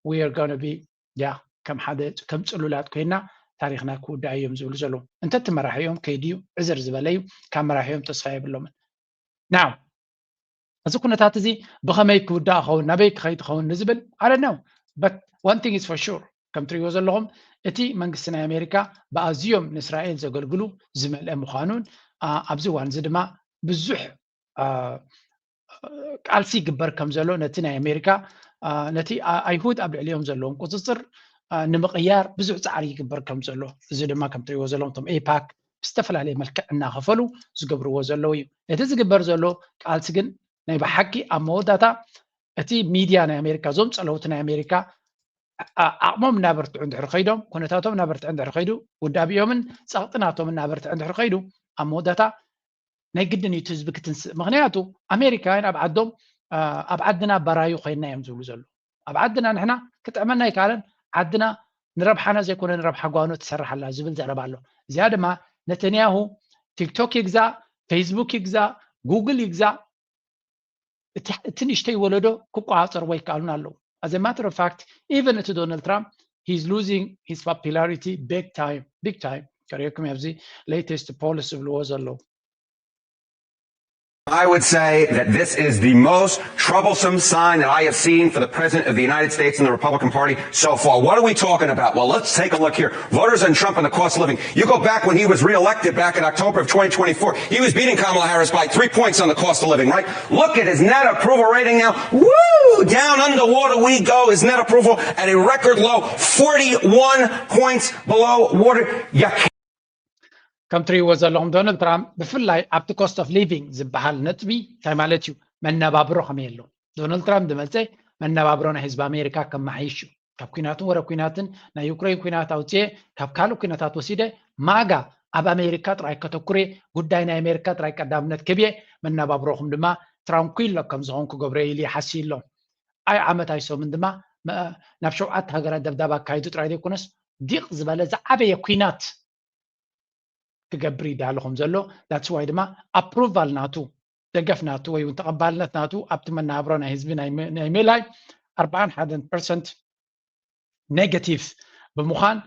we are gonna be ያ ከም ሓደ ከም ፅሉላት ኮይና ታሪክና ክውዳእ እዮም ዝብሉ ዘለዉ። እንተ እቲ መራሒኦም ከይድዩ ዕዝር ዝበለ እዩ። ካብ መራሒኦም ተስፋ የብሎምን። ናው እዚ ኩነታት እዚ ብኸመይ ክውዳእ ኸውን ናበይ ክኸይድ ኸውን ንዝብል I don't know but one thing is for sure ከም ትሪእዎ ዘለኹም እቲ መንግስቲ ናይ ኣሜሪካ ብኣዝዮም ንእስራኤል ዘገልግሉ ዝመልአ ምዃኑን ኣብዚ እዋን እዚ ድማ ብዙሕ ቃልሲ ይግበር ከም ዘሎ፣ ነቲ ናይ ኣሜሪካ ነቲ ኣይሁድ ኣብ ልዕሊኦም ዘለዎም ቁፅፅር ንምቕያር ብዙሕ ፃዕሪ ይግበር ከም ዘሎ፣ እዚ ድማ ከም ትሪእዎ ዘለኹም እቶም ኤፓክ ብዝተፈላለየ መልክዕ እናኸፈሉ ዝገብርዎ ዘለዉ እዩ። እቲ ዝግበር ዘሎ ቃልሲ ግን ናይ ብሓቂ ኣብ መወዳእታ እቲ ሚድያ ናይ ኣሜሪካ፣ እዞም ፀለውቲ ናይ ኣሜሪካ ዓቕሞም እናበርትዑ እንድሕር ከይዶም፣ ኩነታቶም እናበርትዐ እንድሕር ከይዱ፣ ውዳቢኦምን ፀቕጢ ናቶም እናበርትዐ እንድሕር ከይዱ፣ ኣብ መወዳእታ ናይ ግድን እዩ እቲ ህዝቢ ክትንስእ። ምክንያቱ ኣሜሪካውያን ኣብ ዓዶም ኣብ ዓድና ባራዩ ኮይንና እዮም ዝብሉ ዘለዉ። ኣብ ዓድና ንሕና ክጥዕመና ኣይከኣለን። ዓድና ንረብሓና ዘይኮነ ንረብሓ ጓኖ ትሰርሕ ኣላ ዝብል ዘረባ ኣሎ። እዚኣ ድማ ነተንያሁ ቲክቶክ ይግዛእ፣ ፌስቡክ ይግዛእ፣ ጉግል ይግዛእ፣ እቲ ንእሽተይ ወለዶ ክቆፃፀርዎ ኣይከኣሉን ኣለዉ። As a matter of fact, even እቲ ዶናልድ ትራምፕ he's losing his popularity big time, big time። ከርእየኩም ኣብዚ latest polls ዝብልዎ ዘለዉ። I would say that this is the most troublesome sign that I have seen for the President of the United States and the Republican Party so far. What are we talking about? Well, let's take a look here. Voters and Trump and the cost of living. You go back when he was reelected back in October of twenty twenty-four. He was beating Kamala Harris by three points on the cost of living, right? Look at his net approval rating now. Woo! Down underwater we go. His net approval at a record low, forty-one points below water. You ከም ትሪእዎ ዘለኹም ዶናልድ ትራምፕ ብፍላይ ኣብቲ cost of living ዝበሃል ነጥቢ እንታይ ማለት እዩ? መነባብሮ ከመይ ኣሎ? ዶናልድ ትራምፕ ዝመፀ መነባብሮ ናይ ህዝቢ ኣሜሪካ ከመሓይሽ እዩ። ካብ ኩናትን ወረ ኩናትን ናይ ዩክሬን ኩናት ኣውፅኤ ካብ ካልእ ኩነታት ወሲደ ማጋ ኣብ ኣሜሪካ ጥራይ ከተኩሬ ጉዳይ ናይ ኣሜሪካ ጥራይ ቀዳምነት ክብየ መነባብሮኹም ድማ ትራንኩሎ ከም ዝኾን ክገብሮ ኢሉ ይሓሲ ኣሎ። ኣይ ዓመት ኣይሶምን ድማ ናብ ሸውዓተ ሃገራት ደብዳብ ኣካይዱ ጥራይ ዘይኮነስ ዲቕ ዝበለ ዝዓበየ ኩናት ክገብር ይዳሎ ከም ዘሎ that's why ድማ approval ናቱ ደገፍ ናቱ ወይ እውን ተቐባልነት ናቱ ኣብቲ መናብሮ ናይ ህዝቢ ናይ ምእላይ ኣርባዓን ሓደን ፐርሰንት negative ብምዃን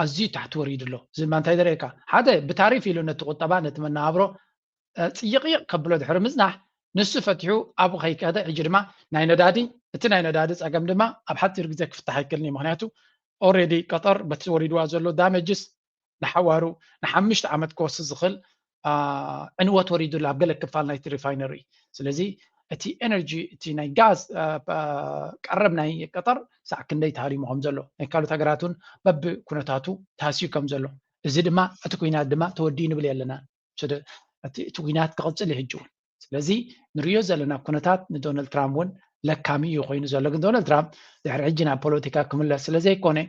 ኣዝዩ ታሕቲ ወሪዱ ኣሎ። እዚ ድማ እንታይ ዘርእየካ ሓደ ብታሪፍ ኢሉ ነቲ ቁጠባ ነቲ መናብሮ ፅይቕይቕ ከብሎ ድሕሪ ምፅናሕ ንሱ ፈቲሑ ኣብኡ ከይከደ ሕጂ ድማ ናይ ነዳዲ እቲ ናይ ነዳዲ ፀገም ድማ ኣብ ሓፂር ግዜ ክፍታሕ ኣይክእልን እዩ። ምክንያቱ already ቀጠር በቲ ወሪድዋ ዘሎ damages ንሓዋሩ ንሓምሽተ ዓመት ክወስድ ዝኽእል ዕንወት ወሪዱ ኣሎ ኣብ ገለ ክፋል ናይቲ refinery። ስለዚ እቲ energy እቲ ናይ ጋዝ ቀረብ ናይ ቀጠር ሳዕ ክንደይ ተሃሪሙ ከም ዘሎ ናይ ካልኦት ሃገራት እውን በቢ ኩነታቱ ተሃስዩ ከም ዘሎ እዚ ድማ እቲ ኩናት ድማ ተወዲኡ ንብል የለና። እቲ ኩናት ክቕፅል እዩ ሕጂ እውን። ስለዚ ንሪኦ ዘለና ኩነታት ንዶናልድ ትራምፕ እውን ለካሚ እዩ ኮይኑ ዘሎ። ግን ዶናልድ ትራምፕ ድሕሪ ሕጂ ናብ ፖለቲካ ክምለስ ስለ ዘይኮነ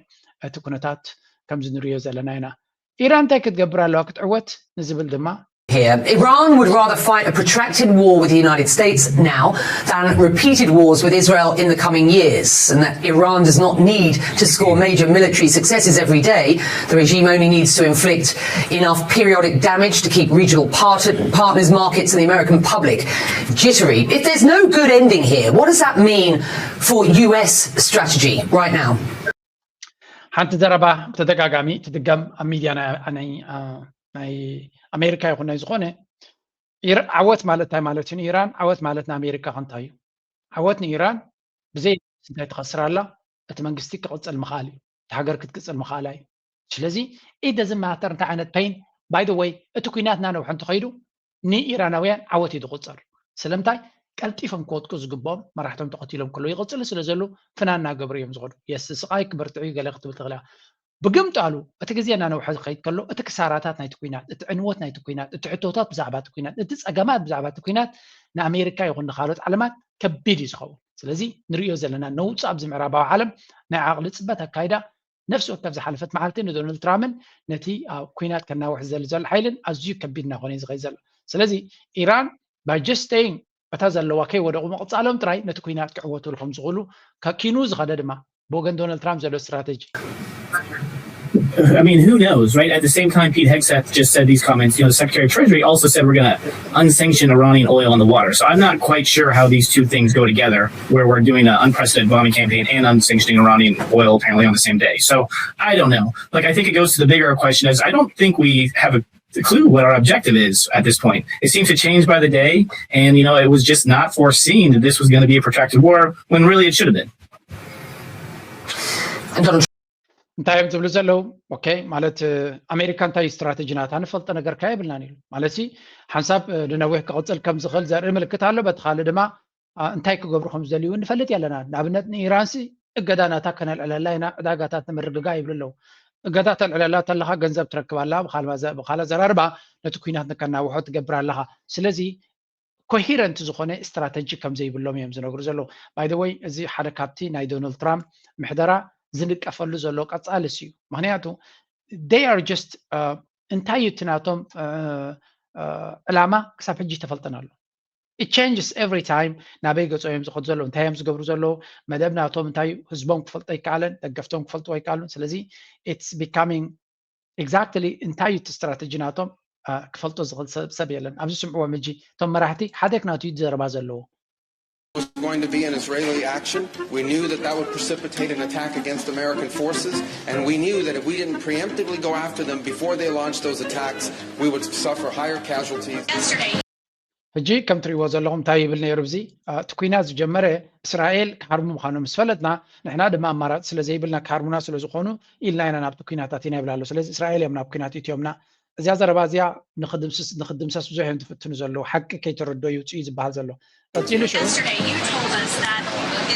እቲ ኩነታት ከምዚ ንሪኦ ዘለና ኢና። ኢራን እንታይ ክትገብር ኣለዋ ክትዕወት ንዝብል ድማ here. Iran would rather fight a protracted war with the United States now than repeated wars with Israel in the coming years, and that Iran does not need to score major military successes every day. The regime only needs to inflict enough periodic damage to keep regional part- partners, markets, and the American public jittery. If there's no good ending here, what does that mean for U S strategy right now? ሓንቲ ዘረባ ብተደጋጋሚ ትድገም ኣብ ሚድያ ናይ ኣሜሪካ ይኹን ናይ ዝኾነ ዓወት ማለት እንታይ ማለት እዩ ንኢራን ዓወት ማለት ንኣሜሪካ ከ እንታይ እዩ? ዓወት ንኢራን ብዘይ እንታይ ትኸስር ኣላ? እቲ መንግስቲ ክቕፅል ምኽኣል እዩ። እቲ ሃገር ክትቅፅል ምኽኣላ እዩ። ስለዚ it doesn't matter እንታይ ዓይነት pain by the way እቲ ኩናት እናነውሐ እንተኸይዱ ንኢራናውያን ዓወት እዩ ዝቑፀር። ስለምንታይ ቀልጢፎም ክወድቁ ዝግብኦም መራሕቶም ተቐቲሎም ከለዉ ይቕፅሉ ስለ ዘለዉ ፍናን እናገበሩ እዮም ዝኸዱ። የስ ስቓይ ክበርትዑ እዩ ገለ ክትብል ትኽእል እያ። ብግምጣሉ እቲ ግዜ እናነውሐ ዝኸይድ ከሎ እቲ ክሳራታት ናይቲ ኲናት፣ እቲ ዕንወት ናይቲ ኲናት፣ እቲ ሕቶታት ብዛዕባ እቲ ኲናት፣ እቲ ጸገማት ብዛዕባ እቲ ኲናት ንኣሜሪካ ይኹን ንኻልኦት ዓለማት ከቢድ እዩ ዝኸውን። ስለዚ ንርእዮ ዘለና ነውጺ ኣብዚ ምዕራባዊ ዓለም ናይ ዓቕሊ ጽበት ኣካይዳ ነፍሲ ወከፍ ዝሓለፈት መዓልቲ ንዶናልድ ትራምፕን ነቲ ኣብ ኲናት ከናውሕ ዝደሊ ዘሎ ሓይልን ኣዝዩ ከቢድ እናኾነ እዩ ዝኸይድ ዘሎ። ስለዚ ኢራን by just staying እታ ዘለዋ ከይወደቑ ምቕጻሎም ጥራይ ነቲ ኲናት ክዕወቱሉ ከም ዝኽእሉ ከኪኑ ዝኸደ ድማ ብወገን ዶናልድ ትራምፕ ዘሎ ስትራተጂ። I mean, who knows, right? At the same time, Pete Hegseth just said these comments. You know, the Secretary of Treasury also said we're going to unsanction Iranian oil on the water. So I'm not quite sure how these two things go together, where we're doing an unprecedented bombing campaign and unsanctioning Iranian oil apparently on the same day. So I don't know. Like, I think it goes to the bigger question is I don't think we have a clue what our objective is at this point. It seems to change by the day, and you know, it was just not foreseen that this was going to be a protracted war when really it should have been. And Donald እንታይ እዮም ዝብሉ ዘለዉ? ኦኬ፣ ማለት ኣሜሪካ እንታይ ስትራተጂ ናታ ንፈልጦ ነገር ከ የብልናን ኢሉ። ማለት ሓንሳብ ንነዊሕ ክቕፅል ከም ዝኽእል ዘርኢ ምልክት ኣሎ። በቲ ካልእ ድማ እንታይ ክገብሩ ከም ዝደልዩ ንፈልጥ ኣለና። ንኣብነት ንኢራንሲ እገዳ ናታ ከነልዕለላ ኢና፣ ዕዳጋታት ንምርግጋ ይብሉ ኣለዉ። እገዳ ተልዕለላ ተለኻ ገንዘብ ትረክብ ኣላ፣ ብኻልእ ኣዘራርባ ነቲ ኩናት ንከናውሖ ትገብር ኣለኻ። ስለዚ ኮሂረንት ዝኾነ ስትራተጂ ከም ዘይብሎም እዮም ዝነግሩ ዘለዉ። ባይ ዘ ወይ እዚ ሓደ ካብቲ ናይ ዶናልድ ትራምፕ ምሕደራ ዝንቀፈሉ ዘሎ ቀፃልስ እዩ። ምክንያቱ they are just እንታይ እዩ እቲ ናቶም ዕላማ ክሳብ ሕጂ ተፈልጠን ኣሎ። It changes every time። ናበይ ገጾ እዮም ዝኸዱ ዘለዉ፣ እንታይ እዮም ዝገብሩ ዘለዉ፣ መደብ ናቶም እንታይ እዩ፣ ህዝቦም ክፈልጦ ኣይከኣለን፣ ደገፍቶም ክፈልጥዎ ኣይከኣሉን። ስለዚ it's becoming exactly እንታይ እዩ እቲ ስትራተጂ ናቶም ክፈልጦ ዝኽእል ሰብ የለን። ኣብዚ ስምዕዎም ሕጂ እቶም መራሕቲ ሓደ ክናቱ እዩ ዘረባ ዘለዎ። was going to be an Israeli action. We knew that that would precipitate an attack against American forces, and we knew that if we didn't preemptively go after them before they launched those attacks, we would suffer higher casualties. ሕጂ ከም ትሪእዎ ዘለኹም እንታይ ይብል ነይሩ? እዚ እቲ ኩናት ዝጀመረ እስራኤል ክሃርሙ ምዃኖም ምስ ፈለጥና፣ ንሕና ድማ ኣማራፂ ስለ ዘይብልና ክሃርሙና ስለ ዝኾኑ ኢልና ኢና ናብቲ ኩናት ኣቲና ይብል ኣሎ። ስለዚ እስራኤል እዮም ናብ ኩናት እትዮምና። እዚኣ ዘረባ እዚኣ ንክድምሰስ ብዙሕ እዮም ዝፍትኑ ዘለዉ፣ ሓቂ ከይተረደዩ ውፅኡ ዝበሃል ዘሎ። ቀፂሉ ሽዑ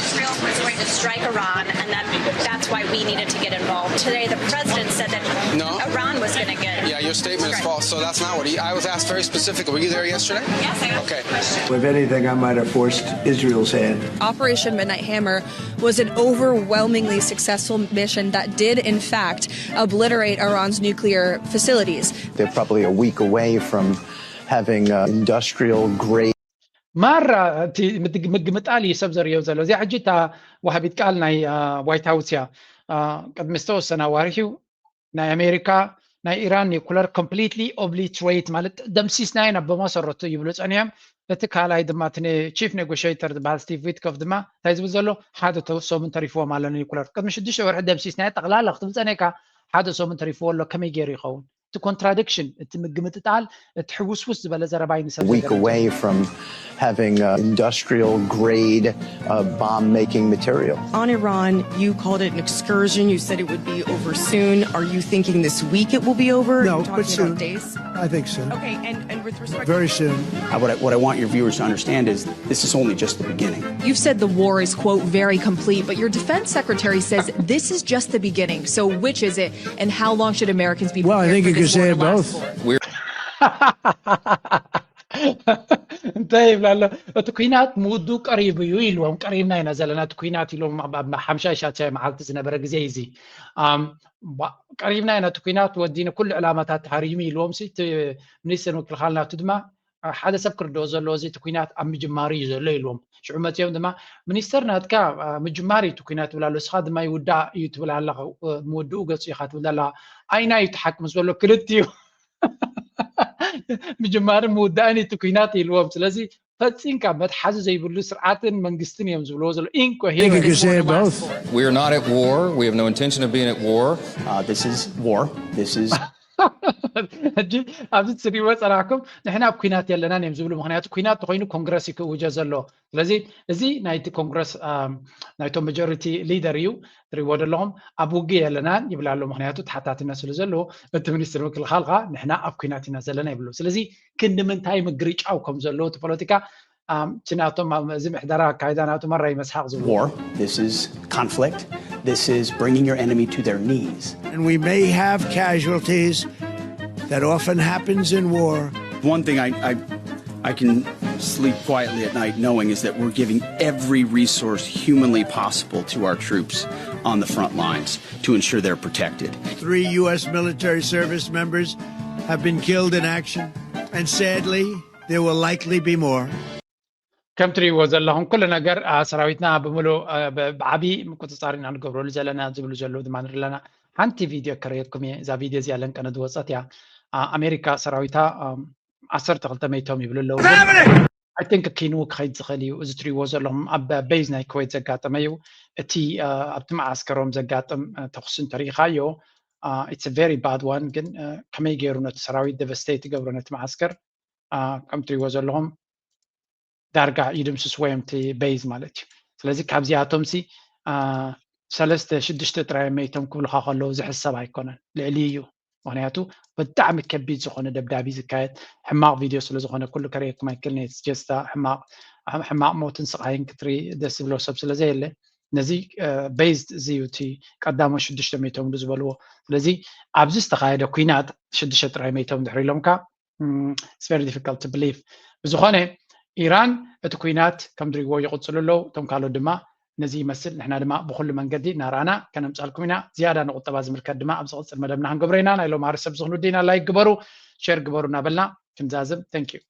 Israel was going to strike Iran, and that that's why we needed to get involved. Today, the president said that No. Iran was going to get. Yeah, your statement is false. So that's not what he. I was asked very specifically. Were you there yesterday? Yes, I asked Okay. the question. If anything, I might have forced Israel's hand. Operation Midnight Hammer was an overwhelmingly successful mission that did, in fact, obliterate Iran's nuclear facilities. They're probably a week away from having uh, industrial grade. ማራ እቲ ምግምጣል እዩ ሰብ ዘርእዮ ዘሎ። እዚኣ ሕጂ እታ ዋሃቢት ቃል ናይ ዋይት ሃውስ እያ። ቅድሚ ዝተወሰነ ኣዋርሕ እዩ ናይ ኣሜሪካ ናይ ኢራን ኒኩለር ኮምፕሊትሊ ኦብሊትሬት ማለት ደምሲስናዮ ናብ ብመሰረቱ ይብሉ ፀኒሖም። እቲ ካልኣይ ድማ እቲ ቺፍ ኔጎሽተር ዝበሃል ስቲቭ ዊትኮፍ ድማ እንታይ ዝብል ዘሎ ሓደ ሰሙን ተሪፍዎም ኣሎ ኒኩለር። ቅድሚ ሽዱሽተ ወርሒ ደምሲስናዮ ጠቕላላ ክትብል ፀኒሕካ ሓደ ሰሙን ተሪፍዎ ኣሎ። ከመይ ገይሩ ይኸውን? እቲ ኮንትራዲክሽን፣ እቲ ምግምጥጣል፣ እቲ ሕውስውስ ዝበለ ዘረባ እዩ ንሰብ Week away from having uh, industrial grade uh, bomb making material. On Iran, you called it an excursion. You said it would be over soon. Are you thinking this week it will be over? Are No, you but talking soon. About days? I think so. Okay, and, and with respect Very soon. Uh, what, I, what I want your viewers to understand is this is only just the beginning. You've said the war is, quote, very complete, but your defense secretary says this is just the beginning. So which is it, and how long should Americans be Well, I prepared think for you could this war say to it last both. For? We're እንታይ ይብላ ኣሎ? እቲ ኩናት ምውዱ ቀሪቡ እዩ ኢልዎም። ቀሪብና ኢና ዘለና እቲ ኩናት ኢልዎም። ኣብ ሓምሻይ ሻቻይ መዓልቲ ዝነበረ ግዜ እዚ ቀሪብና ኢና እቲ ኩናት ወዲነ ኩሉ ዕላማታት ተሃሪሙ ኢልዎም። እቲ ሚኒስትር ምክልኻል ናቱ ድማ ሓደ ሰብ ክርድኦ ዘለዎ እዚ እቲ ኩናት ኣብ ምጅማሩ እዩ ዘሎ ኢልዎም። ሽዑ መፅኦም ድማ ሚኒስተር ናትካ ምጅማር እዩ እቲ ኩናት ትብል ኣሎ፣ እስኻ ድማ ይውዳእ እዩ ትብል ኣለኻ፣ ምውድኡ ገፁ ኢኻ ትብል ኣለኻ። ኣይና እዩ እቲ ሓቂ ምስ በሎ ክልቲኡ ምጅማርን ምውዳእን እቲ ኩናት ኢልዎም። ስለዚ ፈፂምካ መትሓዚ ዘይብሉ ስርዓትን መንግስትን እዮም ዝብልዎ ዘሎ። ኢንኮ I think you could say it both. We are not at war. We have no intention of being at war. Uh, this is war. This is ሕጂ ኣብዚ ትሪእዎ ፀናሕኩም ንሕና ኣብ ኩናት የለናን እዮም ዝብሉ። ምክንያቱ ኩናት ተኮይኑ ኮንግረስ እዩ ክእውጀ ዘሎ። ስለዚ እዚ ናይቲ ኮንግረስ ናይቶም ማጆሪቲ ሊደር እዩ ትሪእዎ ዘለኹም። ኣብ ውግእ የለናን ይብል ኣሎ። ምክንያቱ ተሓታትነት ስለ ዘለዎ እቲ ሚኒስትር ምክልኻል ከዓ ንሕና ኣብ ኩናት ኢና ዘለና ይብሉ። ስለዚ ክንዲ ምንታይ ምግርጫው ከም ዘለዎ እቲ ፖለቲካ እቲ ናቶም እዚ ምሕደራ ኣካይዳ ናቱ መራ ይመስሓቕ ዝብሉ war. This is conflict. This is bringing your enemy to their knees. And we may have casualties. That often happens in war. One thing I, I, I can sleep quietly at night knowing is that we're giving every resource humanly possible to our troops on the front lines to ensure they're protected. Three U S military service members have been killed in action, and sadly, there will likely be more. ከም ትሪእዎ ዘለኹም ኩሉ ነገር ሰራዊትና ብምሉእ ብዓቢ ምቁፅፃር ኢና ንገብረሉ ዘለና ዝብሉ ዘለዉ ድማ ንርኢ ኣለና። ሓንቲ ቪድዮ ከርእየኩም እየ። እዛ ቪድዮ እዚኣ ለንቀነ ዝወፀት እያ። ኣሜሪካ ሰራዊታ ዓሰርተ ክልተ መይቶም ይብሉ ኣለዉ። I think ኪንው ክኸይድ ዝኽእል እዩ። እዚ ትሪእዎ ዘለኹም ኣብ ቤዝ ናይ ኩዌት ዘጋጠመ እዩ። እቲ ኣብቲ መዓስከሮም ዘጋጥም ተኹሲ እንተሪኢኻዮ it's very bad one። ግን ከመይ ገይሩ ነቲ ሰራዊት ደቨስቴት ይገብሮ ነቲ መዓስከር ከም ትሪእዎ ዘለኹም ዳርጋ ይድምስስዎ እዮም እቲ ቤዝ ማለት እዩ። ስለዚ ካብዚኣቶም ሲ ሰለስተ ሽዱሽተ ጥራይ መይቶም ክብልካ ከለዉ ዝሕሰብ ኣይኮነን፣ ልዕሊ እዩ። ምክንያቱ ብጣዕሚ ከቢድ ዝኾነ ደብዳቢ ዝካየድ ሕማቕ ቪድዮ ስለ ዝኾነ ኩሉ ከርእየኩም ኣይክእልን እየ። ጀስታ ሕማቕ ሕማቕ ሞትን ስቓይን ክትርኢ ደስ ዝብሎ ሰብ ስለ ዘየለ ነዚ based እዚ እዩ እቲ ቀዳሞት ሽዱሽተ መይቶም ዝብልዎ። ስለዚ ኣብዚ ዝተኻየደ ኩናት ሽዱሽተ ጥራይ መይቶም ድሕሪ ኢሎምካ it's very difficult to believe። ብዝኾነ ኢራን እቲ ኩናት ከም ድሪግዎ ይቕፅሉ ኣለዉ። እቶም ካልኦት ድማ ነዚ ይመስል። ንሕና ድማ ብኩሉ መንገዲ እናረኣና ከነምፃልኩም ኢና። ዝያዳ ንቁጠባ ዝምልከት ድማ ኣብ ዝቕፅል መደብና ክንገብሮ ኢና። ናይ ሎማሪ ሰብ ዝኽንዲ ኢና። ላይክ ግበሩ፣ ሼር ግበሩ እናበልና ክንዛዝም። Thank you።